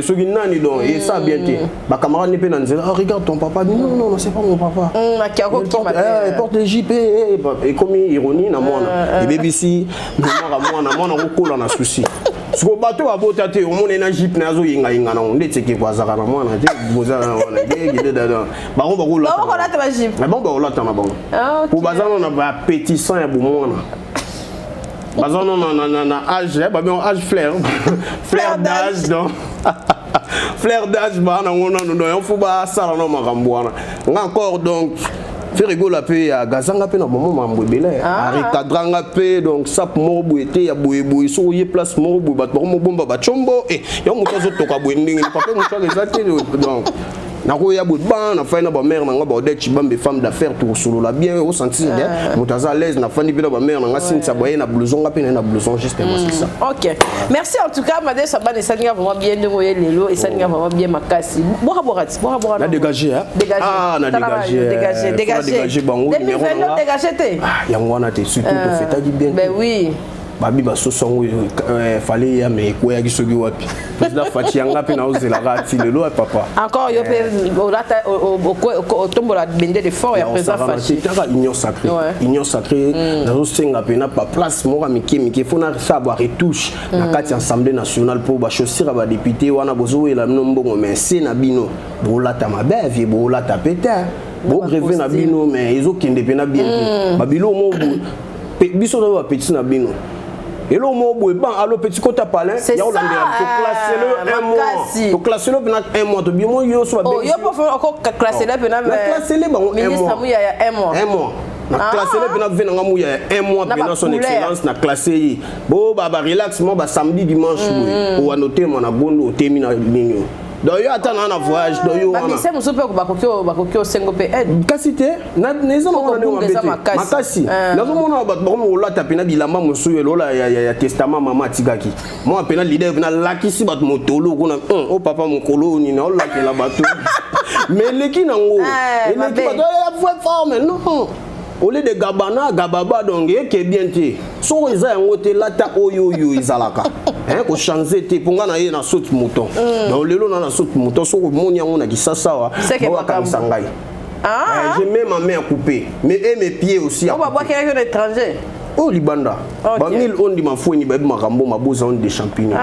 soki nani. Donc esa bien te. Bacamarade mpe na nzela: "Oh, regarde ton papa." "Non, non, non, c'est pas mon papa." Il porte les jupe. Ekomi ironie na mwana, ebebisi mémoire ya mwana. Mwana kokola na souci. Siko bato babota te, omona na jupe na azoyengayenga nango nde tekeko azalaka na mwana te. Bozala na wana bango bakolata, bango bakolata na bango po baza nano na baappétissant ya bomwana, baza no na âge babengo âge fleur d'âge. Donc fleur d'âge baa nango nano, donc yango fo basala no makambo wana. Nga encore, donc Ferre Gola mpe agazanga mpe na bomo makambo ebele, arecadrangа mpe. Donc sap moko boye te ya boyeboye, soki oye place moko boye, bato bakomobomba bacombo yango moto azotoka boye ndenge papa moto eza te. Donc nakoya boye ban, nafandi na bamare na nga, baodete Chibambe, femme d'affaires, tokosolola bien, osentir moto aza à l'aise. Nafandi mpe na bamare na nga, Sinisa boye na blouson, nga mpe naye na blouson, justement, c'est ça. Ok, merci en tout cas. Madeso Bana esalinga vraiment bien ndenge oye lelo, esalinga vraiment bien makasi. Bwaka bwaka ti, bwaka bwaka. Na dégagé, hein. Ah, na dégagé. Dégagé, dégagé. Dégagé bango numéro na dégagé te. Yango wana te, surtout tofetaki bien. Ben oui. Babi basoso yango fale ya me ekweyaki soki wapi. Président Fatshi yanga mpe naozelaka ati lelo ya papa. Encore yo mpe olata, otombola bende de fort ya président Fatshi. Kaka Union sacrée, Union sacrée. Nazosenga mpena baplace moko ya mike mike, fo nasala baretouche na kati ya Assemblée nationale, mpo bachaussure ya badéputé wana bozowela bino mbongo, mais se na bino bolata mabe avie, bolata pe te, bogreve na bino, mais ezokende mpena bien te. Babilo mo biso toyo bapeti na bino, eloko moko boye ban alo petit kota palin ya kolandela, toclasselo un mois, toclasselo mpena un mois, tobimo yo so. Yo mpo okoclassele mpena. Naclassele bango un mois. Un mois. Un mois na classele mpena ve nanga muya ya un mois mpena, son excellence, na classe ye bo barelax mo basamedi, dimanche boye owana otema na gondo, otemi na nini. Donc yo ata naa na voyage, donc yo wana bamise mosusu mpe bakoki osengo mpe aide. Kasi te, eza nango na ndenge mabe te makasi. Nazomona bato bakomi kolata mpena bilamba mosusu elola ya testament mama atikaki mwa mpena leader mpena alakisi bato motolo kuna o papa mokolo nini aolakela bato, mais eleki nango, eleki bato ya vraie forme. Non, au lieu de gabana gababa, donc eke bien te. Soko eza yango te, lata oyo oyo ezalaka kochange te, mpo nga na ye na saute mouton. Donc lelo na saute mouton, soko omoni yango na Kisasa awa, bakangisa ngai. Je mets ma main à couper, mais et mes pieds aussi. À couper. Étranger. Oyo libanda bamile oyo ndima fweni bayebi makambo maboza oyo de champignon.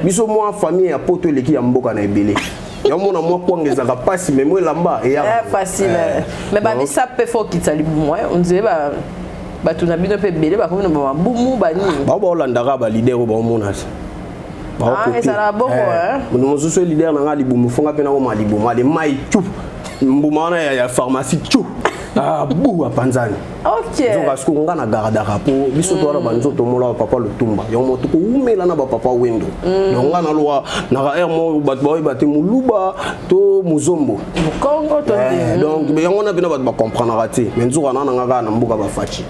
Biso mwa famille ya poto eleki ya mboka na ebele, yamona mwa kwanga ezalaka mpasi, mais mo elamba eya facile. Mais babisa mpe fo okitisa libumu, on dirait bato na bino mpe ebele bakomi na bamabumu banini. Bao baolandaka baleader oyo baomona te. Ezalaka bongo. Moto mosusu leader na nga libumu, fonga mpe nakoma libumu, ale mai tu mbuma wana ya pharmacie tu bu apanzani. Nzoka siko nga na gardaka mpo biso to wana banzoto mola bapapa Lutumba yango moto kowumela na bapapa Wendo. Donc nga naloka naka aire moko bato baoyeba te moluba to mozombo. Mokongo to. Donc yango wana mpena bato bacomprendraka te, mais nzoka na nanga kaka na mboka bafaci.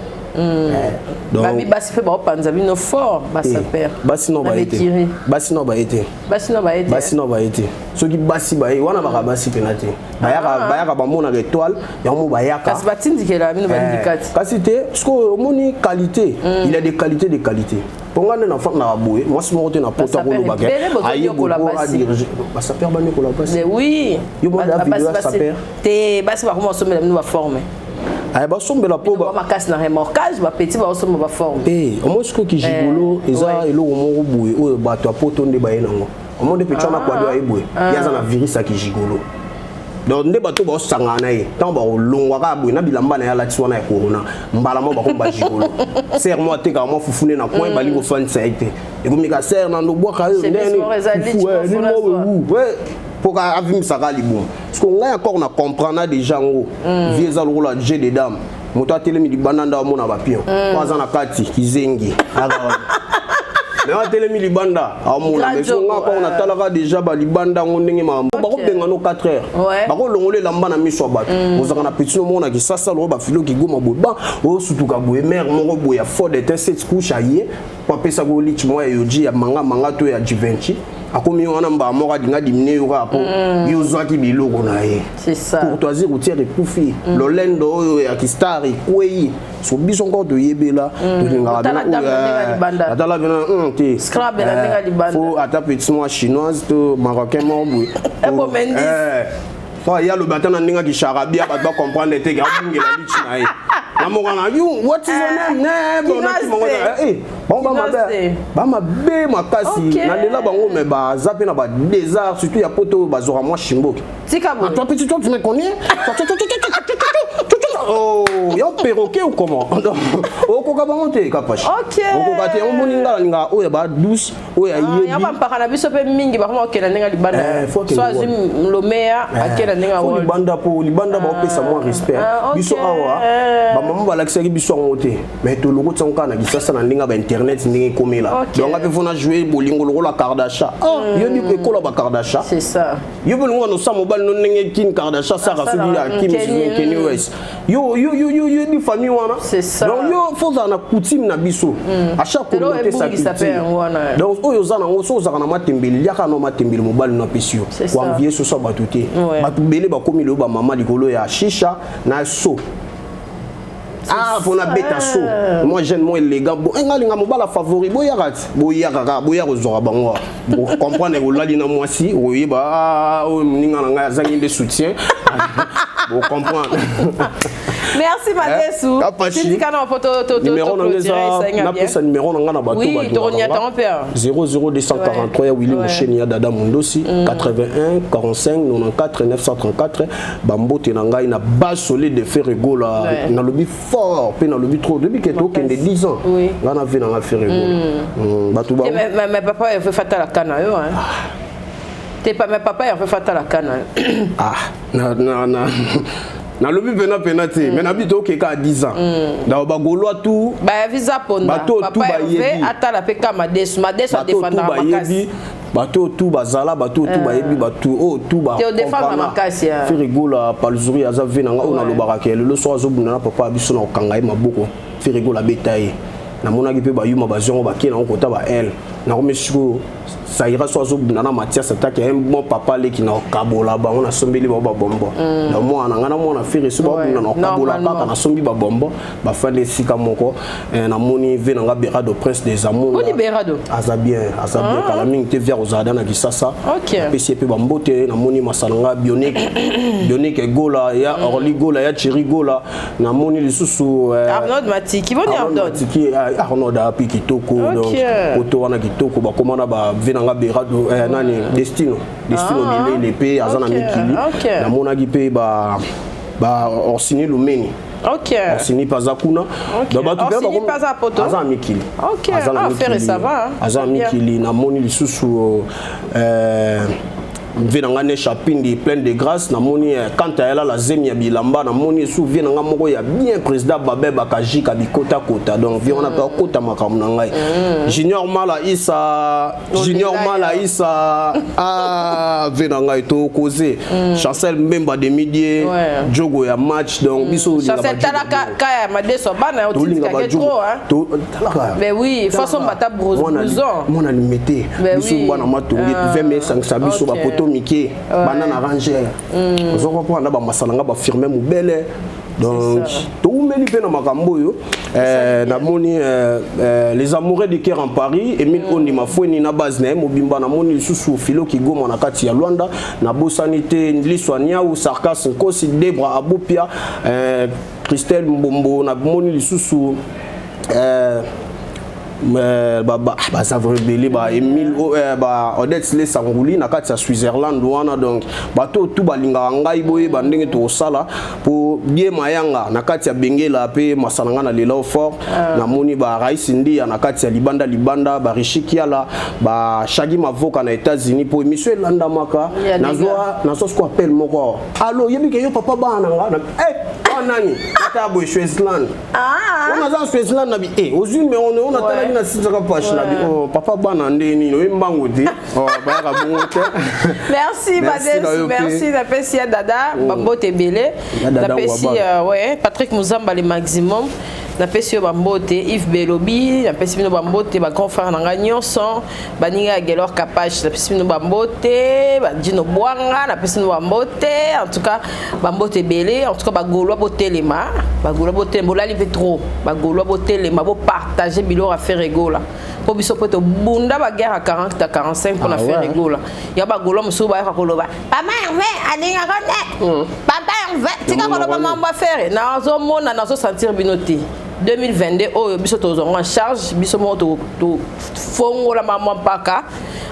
Donc Babi basi mpe baopanza bino fort, basapeurs. Basi no baye te, basi no baye te. Basi no baye te. Basi no baye te. Soki basi baye wana, baka basi mpena te. Bayaka, bayaka, bamonaka étoile yango mo bayaka. Kasi batindikela bino bandikati. Kasi te, parce que omoni qualité, il y a des qualités, des qualités. Mpo nga nde nafandaka boye, mwasi moko te na poto akolobaka aye boye adirige. Basapeurs banyokola basi? Oui. Yo mona video ya sapeur? Te, basi bakoma kosomela bino baforme. Aya basombela mpo makasi na remorquage, bapetits baosomba baforme. Te, omoi sikoyo kigigolo eza eloko moko boye oyo bato ya poto nde baye nango. Omoi nde petit wana kwado aye boye, ye aza na virus ya kigigolo. Donc nde bato baosangana na ye, ntango bakolongwa kaka boye na bilamba na ye alati wana ya corona, mbala moko bakomi bagigolo. Sere mo atekaka mwa fufu nde na coin, balingi kofandisa ye te, ekomi ka sere na ndobwaka yo ndeni mpo ka avimisaka libumu. Parce que ngai encore na comprendre déjà yango, vie eza lokola jeu de dame. Moto atelemi libanda nde amona bapion, po aza na kati kizengi, mais atelemi libanda amona. Mais so nga encore natalaka déjà balibanda yango ndenge makambo bakobenga no 4 heures, bakolongola elamba na miso ya bato. Ozalaka na petit moko na kisasa loko bafilo kigoma boye, ba osutuka boye, mare moko boye ya fort de sept couche aye po apesaka olich moko ya yoji ya manga manga to ya Givenchy, akomi wana mbala moko alinga dimine yo kaka mpo yo ozwaki biloko na ye. Courtoisie routière ekufi, lolendo oyo ya kistar ekwei. So biso encore toyebela, tolingaka atala bena te. Faut ata petit mwa chinoise to marocain moko boye. So ye alobi ata na ndenge akisharabia, bato bacomprendre te ke abungela lichi na ye na moko na you, what is your name? Ne bon, bango bamabe, bamabe makasi. Nalela bango, mais baza mpe na badésart, surtout ya poto oyo bazwaka mwa shimboki. Tika boye. Toi petit, toi tu me connais. Oh, yo perroquet ou comment? Okoka bango te, Kapashi. Okoka te. Omoni nga nalinga oyo ya ba douce, oyo ayebi. Ya bampaka na biso mpe mingi bakoma kokenda ndenge ya libanda. So azwi lomeya, akenda ndenge ya libanda, mpo libanda baopesa mwa respect. Biso awa bamama balakisaki biso yango te, mais tolokoti yango kaka na kisasa na ndenge ya bainternet, ndenge ekomela. Donc nga mpe fona jouer bolingo lokola Kardashian. Yobi ekola bakardasha. C'est ça. Yo mpe olingo wana osala mobali no ndenge Kim Kardashian asaka, soki ya Kim, Kanye West, yo yo yo yo yoyebi famille wana. Donc yo faut ozala na coutume na biso, à chaque communauté sa culture. Donc oyo oza nango, so ozalaka na matembele, liaka na matembele mobali no apesi yo. Koenvier soso ya bato te. Bato bele bakomi lelo bamama likolo ya shisha na so. Ah, mpona beta so moi jeune mo élégant bon, nga alinga mobala favori. Boyaka ti, boyaka kaka, boya kozwaka bango, comprendre. Olali na mwasi, oyeba oyo moninga na ngai azangi nde soutien, bocomprendre. Merci Madesu. Tindika na po to Numéro na eza, napesa numéro na nga na bato. Oui, tokonyata mpe. 00243 ya Willy Mosheni ya Dada Mundosi, 81 45 94 934. Bambote na ngai na base solide de Ferre Gola. Nalobi fort mpe nalobi trop depuis ke tokende 10 ans ngai na ve na nga Ferre Gola, bato. Mais papa Hervé fatala kana yo hein. Te pa, mais papa Hervé fatala kana. Ah, na na na nalobi mpena mpena te, mais nabi tokeka à 10 ans donc bagaulois tout. Bayavisa ponda. Bato tu bayebi. Atala mpe ka Madesu, Madesu adefendaka makasi. Bato oyo tu bazala, bato oyo tu bayebi, bato oyo tu baFerre Gola Palzuri aza ve na nga oyo nalobaka ke lelo so azobunda na papa ya biso na kokanga ye maboko. Ferre Gola abeta ye, namonaki mpe bayuma bazwi yango, bakei nango kota ba ele. Nakomi sikoyo Saira so azobunda na Mathias atake un bon papa leki na okabola bango, nasombeli bango babombo na mwana ngai na mwana Ferre so babunda na okabola kaka, nasombi babombo, bafandi esika moko. Namoni ve na nga Berado, prince des amours. Aza bien, aza bien. Kala mingi te via kozala na Kisasa, apesi ye mpe bambote. Namoni masala nga Bionic, Bionic Gola ya Orly Gola ya Thierry Gola. Namoni lisusu Arnold Matiki, boni Arnold? Matiki, Arnold api kitoko. Donc poto wana kitoko, bakoma na bave na nga Berado, nani, Destino, Destino Bilele mpe aza na mikili. Namonaki mpe ba Orsini Lumeni. Orsini mpe aza kuna. Donc bato mpe aza na mikili. Aza na mikili, aza na mikili. Namoni lisusu Vie na nga ne Chapindi pleine de grâce, namoni kanta yala la zemi ya bilamba, namoni sous vie na nga moko ya bien président Babé Bakajika bikota kota. Donc vie on a pas kota makambo na ngai. Junior Mala Issa, Junior Mala Issa, ah vie na ngai to causé. Chancel Mbemba de midi, Djogo ya match donc biso Chancel tala ka ya madeso bana otika ke trop hein. To talaka. Mais oui, façon bata blouson. Mwana limité. Biso bana matongi 20 mai sangisa biso ba poto mike banana ranger. Ozo comprendre ba masalanga ba firmer mubele. Donc toumeli pe na makambo yo namoni les amoureux du cœur en Paris Emile Ondi Mafweni na base na mobimba namoni lisusu Philo Kigoma na kati ya Luanda na bosani te Liswa Niau Sarkas Nkosi Debra Abupia Christelle Mbombo na moni lisusu baza ebele ba Emile ba Odette Le Sangouli na kati ya Switzerland wana. Donc bato tu balingaka ngai boyeba ndenge tokosala po die mayanga na kati ya Bengela pe masala nga na lela fort. Namoni ba Raïs Ndia na kati ya libanda libanda ba Richi Kiala ba Shagi Mavoka na États-Unis po émission elandamaka nazwa nazwa ce qu'on appelle moko allo yebi ke yo papa bana nga eh nani ata boye Switzerland. On a Switzerland na bi eh ozui mais on a talaki na sitaka page na bi oh papa bana ndeni no mbango te oh bayaka bongo te. Merci Badès, merci na pesi ya Dada bambote belé na pesi ouais Patrick Muzamba le maximum na pesi yo bambote Yves Belobi na pesi bino bambote ba grand frère na nga nyonso baninga ya Gelor Kapage na pesi bino bambote ba Dino Bwanga na pesi bino bambote en tout cas bambote belé en tout cas ba Gaulois botelema ba Gaulois botelema bolali pe trop ba Gaulois botelema bo partager biloko affaire egola po biso po to bunda ba guerre à 40 à 45 pour affaire egola ya ba Gaulois musu ba ya koloba papa Hervé alinga konde papa Hervé tika koloba mambo affaire na zo mona na zo sentir bino te 2022 oyo biso tozonga en charge biso moko to fongola mama mpaka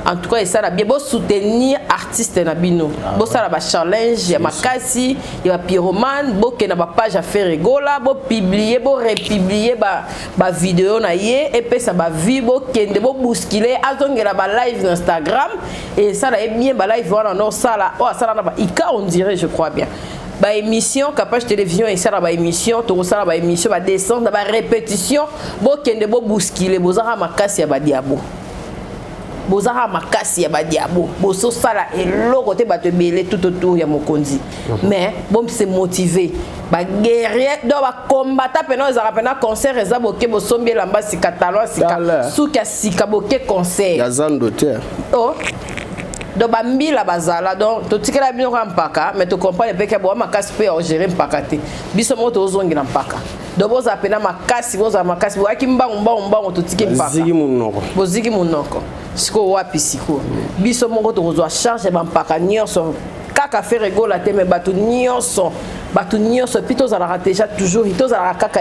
en tout cas esala bien bo soutenir artiste na bino bosala ba challenge ya makasi ya ba pyromane bokenda ba page ya Ferre Gola bo publier bo republier ba ba vidéo na ye epesa ba vie bokende bo bousculer azongela ba live na Instagram et ça la bien ba live wana no sala o asala na ba ika on dirait je crois bien ba émission Capage télévision et ça ba émission to sala ba émission ba descendre ba répétition bokende bo bousculer bozara makasi ya ba diabo bozara makasi ya ba diabo boso sala eloko te bato ebele tout autour ya mokonzi mais bon se motiver ba guerrier do ba combattant pena ezara pena concert eza boke bosombi elamba sika talon sika suka sika boke concert ya zando te oh donc bambila bazala donc totikela bino kaka mpaka mais tocomprendre mpe ke boa makasi mpe ya ogere mpaka te biso moko tozongela mpaka donc bozala mpena makasi bozala makasi boyaki mbangu mbangu mbangu totiki mpaka boziki monoko sikoyo wapi sikoyo biso moko tokozwa charge ya bampaka nyonso kaka Ferre Gola te mais bato nyonso puis tozalaka déjà toujours tozalaka kaka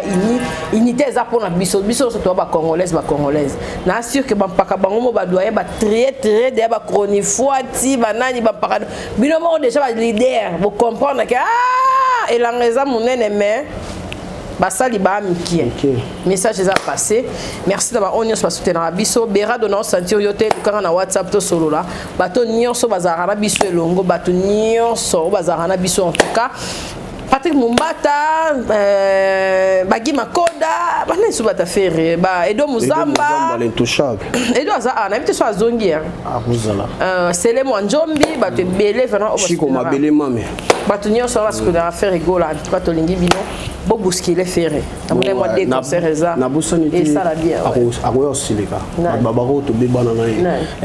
unité eza mpona biso biso nyonso toza bacongolaise bacongolaise na assure que bampaka bango mo badoye batrier trier deya bachronifoiti banani bampaka bino moko déjà baleader bocomprendre ke ah elanga eza monene mais basali ba mikie message eza passé merci na ba oyo nyonso basoutenaka biso berado na osentir yo te lukanga na WhatsApp to solola bato nyonso bazalaka na biso elongo bato nyonso bazalaka na biso en tout cas Patrick Mumbata, Bagi Makoda, bana isu bata ferre, ba Edo Muzamba, l'intouchable. Edo aza na bite so azongi hein. Ah kuzala. Sele Mwanjombi, bato ebele vraiment Chiko mabele mame. Bato nyonso basoutenaka Ferre Gola, en tout cas tolingi bino. Bo bousculer Ferre. Namona moi des concerts eza. Na bosani te. Et ça la bien. Akoyo silika. Baba ko to bebana na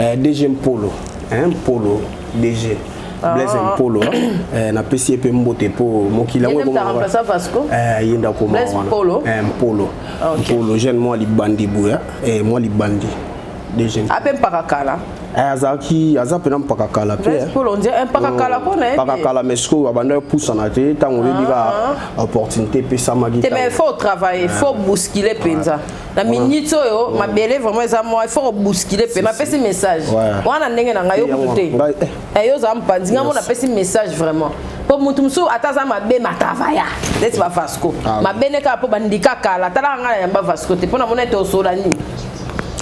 ye. DG Polo, hein Polo DG. Blaise Polo na pesi pe mbote po mokila ngo bongo. Remplacer Vasco. Yenda koma Blaise Polo. Polo. Polo jeune moi libandi buya, moi libandi. DG. Ape mpakakala. Azaki aza pena mpakakala pe. Blaise Polo on dirait mpakakala pona. Mpakakala mais siko abanda poussa na te tango oyebi ka opportunité pe samaki. Mais faut travailler, faut bousculer penza. La minute oyo mabele vraiment eza moi, il faut bousculer pe. Na pesi message. Wana ndenge na ngai yo kutu te. Yo za mpanzi nga mona pesi message vraiment. Po mutu musu ataza mabe matavaya. Neti ba Vasco. Mabe ne ka po bandika kala tala nga na yamba Vasco te pona mona te osola ni.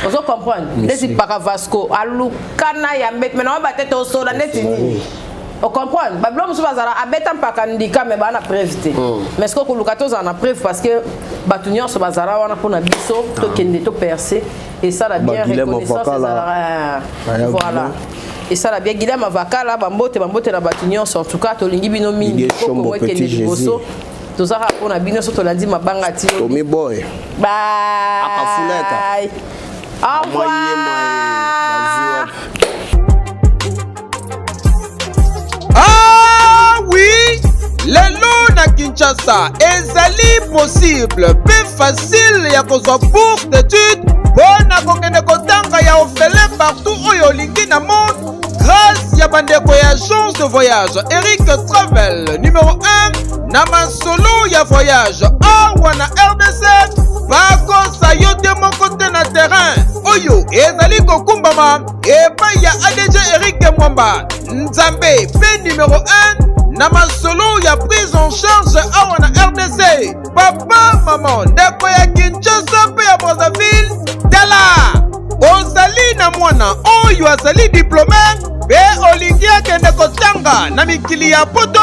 Ozo comprendre? Ndeti paka Vasco alukana ya mbete mais na ba tete osola ndeti nini? O comprendre? Ba biloko mosusu bazala abeta mpaka ndika mais ba na preuve te. Mais ce que koluka tozala na preuve parce que bato nyonso bazala wana mpona biso tokende to percer esala bien reconnaissance ezalaka voilà. Esala bien Guillaume Avakala bambote bambote na bato nyonso en tout cas tolingi bino mingi koko ekende liboso. Tozaka mpona bino so tolandi mabanga ti Tommy Boy. Bye. Akafuleka. Au revoir. Ah oui, lelo na Kinshasa ezali possible pe facile ya kozwa bourse d'études mpo na kokende kotanga ya ofele partout oyo olingi na monde grâce ya bandeko ya agence de voyage Eric Travel numéro 1 na masolo ya voyage awa na RDC. Bakosa yo te moko te na terrain oyo ezali kokumbama epai ya ADG Eric Mwamba Nzambe pe numéro 1 na masolo ya prise en charge awa na RDC. Papa, mama, ndeko ya Kinshasa mpe ya Brazzaville, tala ozali na mwana oyo azali diplômé mpe olingi akende kotanga na mikili ya poto,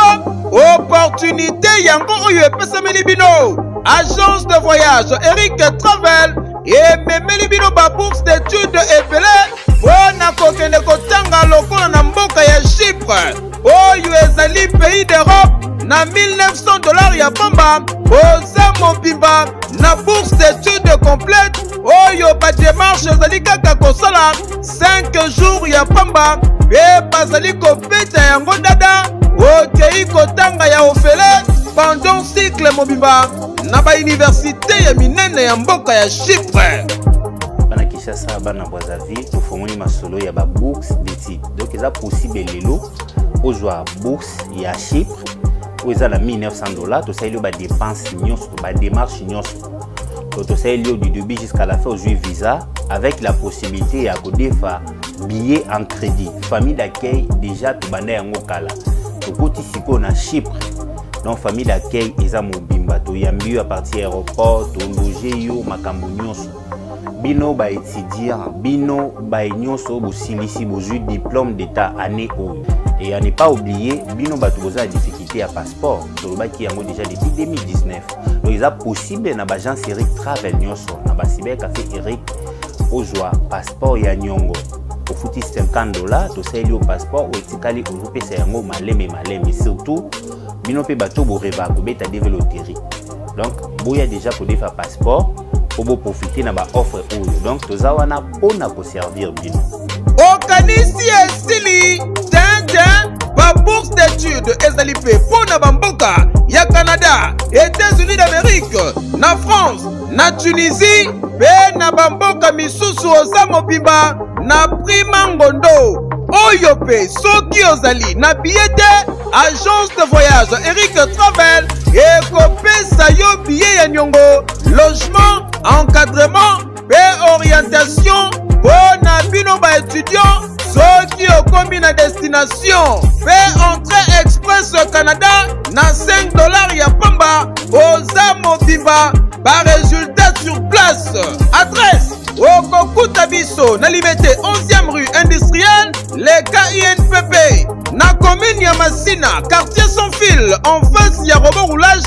opportunité yango oyo epesameli bino. Agence de voyage Eric Travel ememeli bino ba bourse d'études ebele mpo na kokende kotanga lokola na mboka ya Chypre oyo ezali pays d'Europe na $1900 ya pamba, oza mobimba na bourse d'études complète oyo ba démarche ezali kaka kosala 5 jours ya pamba mpe bazali kobeta yango dada, okei kotanga ya ofele pendant cycle mobimba na ba université ya minene ya mboka ya Chypre. Bana Kinshasa, bana Brazzaville, tofongoli masolo ya ba bourse d'études. Donc eza possible lelo ozwa bourse ya Chypre oyo eza na $1900, tosaleli yo ba dépense nyonso, ba démarche nyonso. Donc tosaleli yo du début jusqu'à la fin, ozwi visa avec la possibilité ya kodefa billet en crédit. Famille d'accueil déjà tobanda yango kala, tokoti sikoyo na Chypre. Donc famille d'accueil eza mobimba, toyambi yo à partir ya aéroport, tologe yo makambo nyonso. Bino ba étudiant, bino ba nyonso bosilisi bozwi diplôme d'état année oyo. Et à ne pas oublier, bino bato boza na difficulté ya passeport, tolobaki yango déjà depuis 2019. Donc eza possible na ba agence Eric Travel nyonso, na ba cyber café Eric, ozwa passeport ya nyongo. Ofuti $50, tosaleli yo passeport oyo etikali ozopesa yango maleme maleme. Surtout bino mpe bato boreva kobeta DV loterie. Donc boya déjà kodefa passeport po boprofite na ba offre oyo. Donc toza wana mpona koservir bino. Okanisi esili tintin, ba bourse d'études ezali mpe mpo na bamboka ya Canada, États-Unis d'Amérique, na France, na Tunisie mpe na bamboka misusu. Oza mobimba na prima ngondo oyo mpe soki ozali na billet te, agence de voyage Eric Travel ekopesa yo billet ya nyongo, logement, encadrement mpe orientation mpo na bino baétudiant. Soki okomi na destination mpe entrée express Canada na $5 ya pamba, oza mobimba, baresultat sur place. Adresse, okokuta biso na Limete, 11e rue industrielle, leka INPP, na commune ya Masina, quartier sans fil, en face ya robot roulage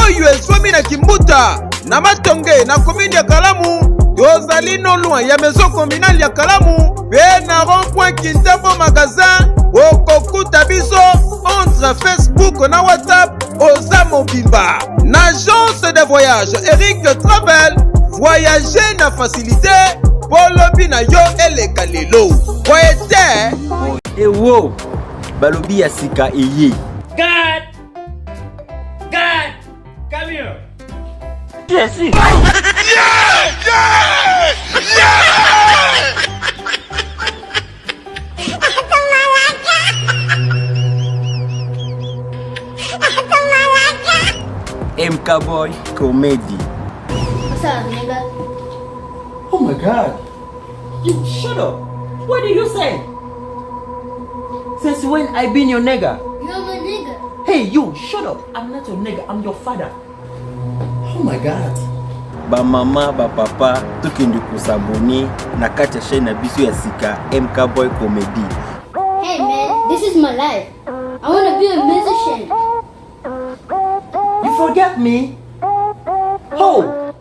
oyo ezwami na Kimbuta. Na Matonge, na commune ya Kalamu, tozali non loin ya maison communale ya Kalamu mpe na rond-point Kintambo magasin. Okokuta biso entre Facebook na WhatsApp. Oza mobimba na agence de voyage Eric Travel, voyager na facilité mpo lobi na yo eleka lelo boye te. Ewo balobi ya sika eye. God! God! Come here! Jésus. Yeah! Yeah! Yeah! MK Boy Comedy. What's up, nigga? Oh my God. You shut up. What did you say? Since when I been your nigga? You're my nigga. Hey, you, shut up. I'm not your nigga. I'm your father. Oh my God. Ba mama, ba papa, tokende ko s'abonner na kati ya chaîne na biso ya sika MK Boy Comedy. Hey man, this is my life. I wanna be a musician. You forget me? Oh!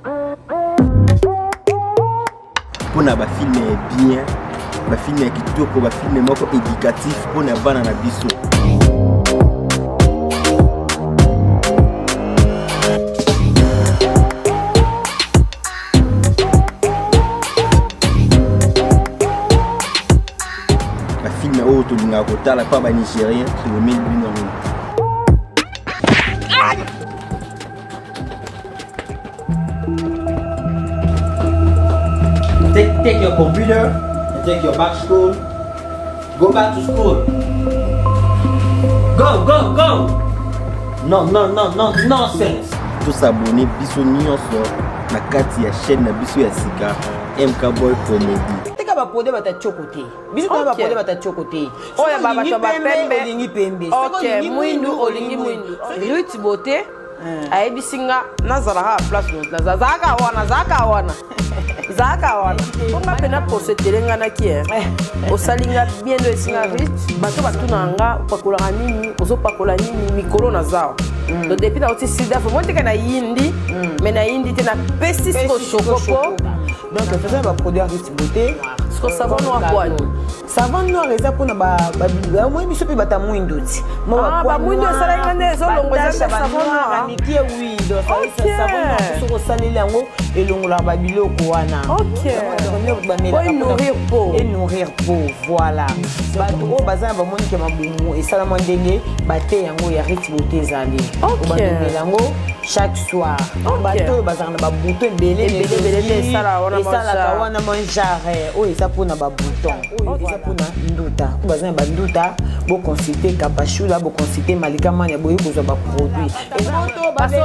Pona ba film ya bien, ba film ya kitoko, ba film moko éducatif pona bana na biso. Ba film oyo tolingaka kotala pa ba Nigérien, tolomeli bino yango. Take, take your computer and take your back school. Go back to school. Go, go, go! No, no, no, no, nonsense. Tosabone biso nyonso na kati ya chaîne na biso ya sika MK Boy Comedy. Tika ba produit bata choko te. Biso toza ba produit bata choko te. Oyo ba bato ba pembe olingi pembe. Ok, mwindu olingi mwindu. Ruth Beauté ayebisi nga nazalaka na place naza zalaka wana zalaka wana zalaka wana mpo nga mpena poso etelenganaki e osali nga bien do esi nga Ruth bato batunaka nga opakolaka nini ozopakola nini mikolo naza donc depuis nauti sudaf moi teka na yindi mais na yindi te napesi siko chokopo. Donc toza na baproduit ya Ruth Beauté. Siko savon noir kwani? Savon noir eza mpona omoi biso mpe bata mwindu ti. Bamwindu esalaki nga nde ezolongo eza nde savon noir. Mikie, oui. Donc savon noir, soki osaleli yango, elongolaka babiloko wana. Nourrir peau. Enourrir peau, voilà. Bato oyo baza na bamonike mabumu esalama ndenge bate yango ya Ruth Beauté ezali obandomela yango chaque soir. Bato oyo bazalaka na babouton ebele esalaka wana manjare oyo eza mpona babouton, oyo eza mpona nduta. Oyo baza na banduta, boconsulte Kapashula, boconsulte Malika Mania, boye kozwa baproduit. Bato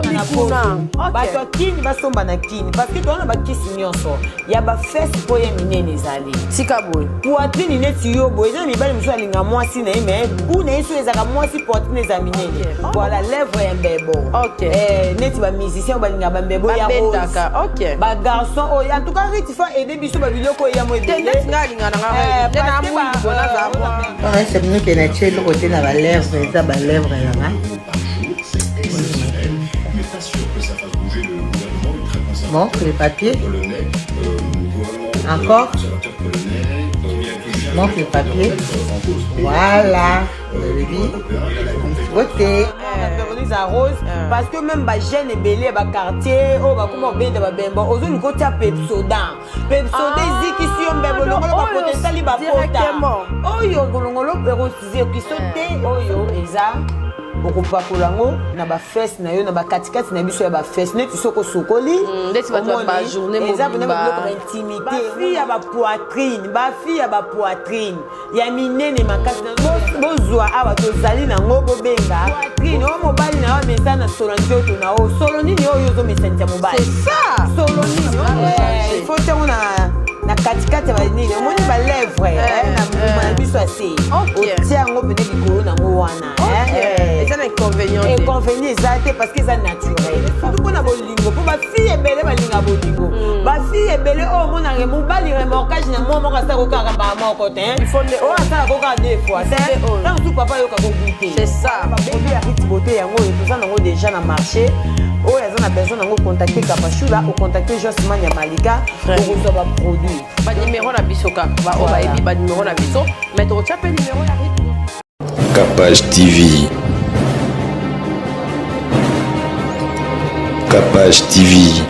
ya Kini basomba na Kini parce que toza na bakisi nyonso ya bafese mpo ye minene ezali. Tika boye. Poitrine neti yo boye, eza na mibali mosusu alinga mwasi na ye, mais bu na ye so ezalaka mwasi, poitrine eza minene. Voilà, lèvre ya mbebo, neti bamusicien oyo balingaka bambebo ya rose, bagarçon oyo. En tout cas, Ruth faut aider biso babiloko oyo ya mo ebele. Binoke na tie eloko te na balèvre, eza balèvre nanga. Bon, le papier. Encore. Montre le papier. Voilà. Vous avez vu. Beauté. Eza rose parce que même bajeune ebele ya baquartier oyo bakoma kobenda babemba, ozoluka otia Pepsodent, Pepsodent ezikisi yo mbebo, longolo bapota, esali bapota oyo kolongolo ekozikisa te. Oyo eza okopakola yango na bafese na yo, na bakatikati na biso ya bafese, neti soki osokoli. Eza mpena babiloko ba intimité. Bafille ya bapoitrine, bafille ya bapoitrine ya minene makasi, bozwa awa, tozali nango. Bobenga poitrine oyo mobali na yo amesa na solo nzoto na yo. Solo nini oyo ozomesanisa mobali? Solo nini? Faut ntango na katikati ya banini, omoni balèvre na mbuma na biso ase, otia yango pene likolo nango wana. Eza na inconvénient? Inconvénient eza te parce que eza naturel, surtout mpona bolingo, mpo bafille ebele balinga bolingo. Bafille ebele oyo omonaka mobali remorquage na mwa moko asalako kaka mbala moko te, oyo asalako kaka deux fois te, ntango mosusu papa ayokaka goût te. C'est ça. Baproduit ya Ruth Beauté yango oyo toza nango déjà na marché. Oyo aza na besoin nango, contacte Kapashula, ocontacte Josman ya Malika, okozwa baproduit. Banimero na biso kaka, baoyo bayebi banimero na biso, mais tokotia mpe nimero ya Ruth. Capage TV. Capage TV.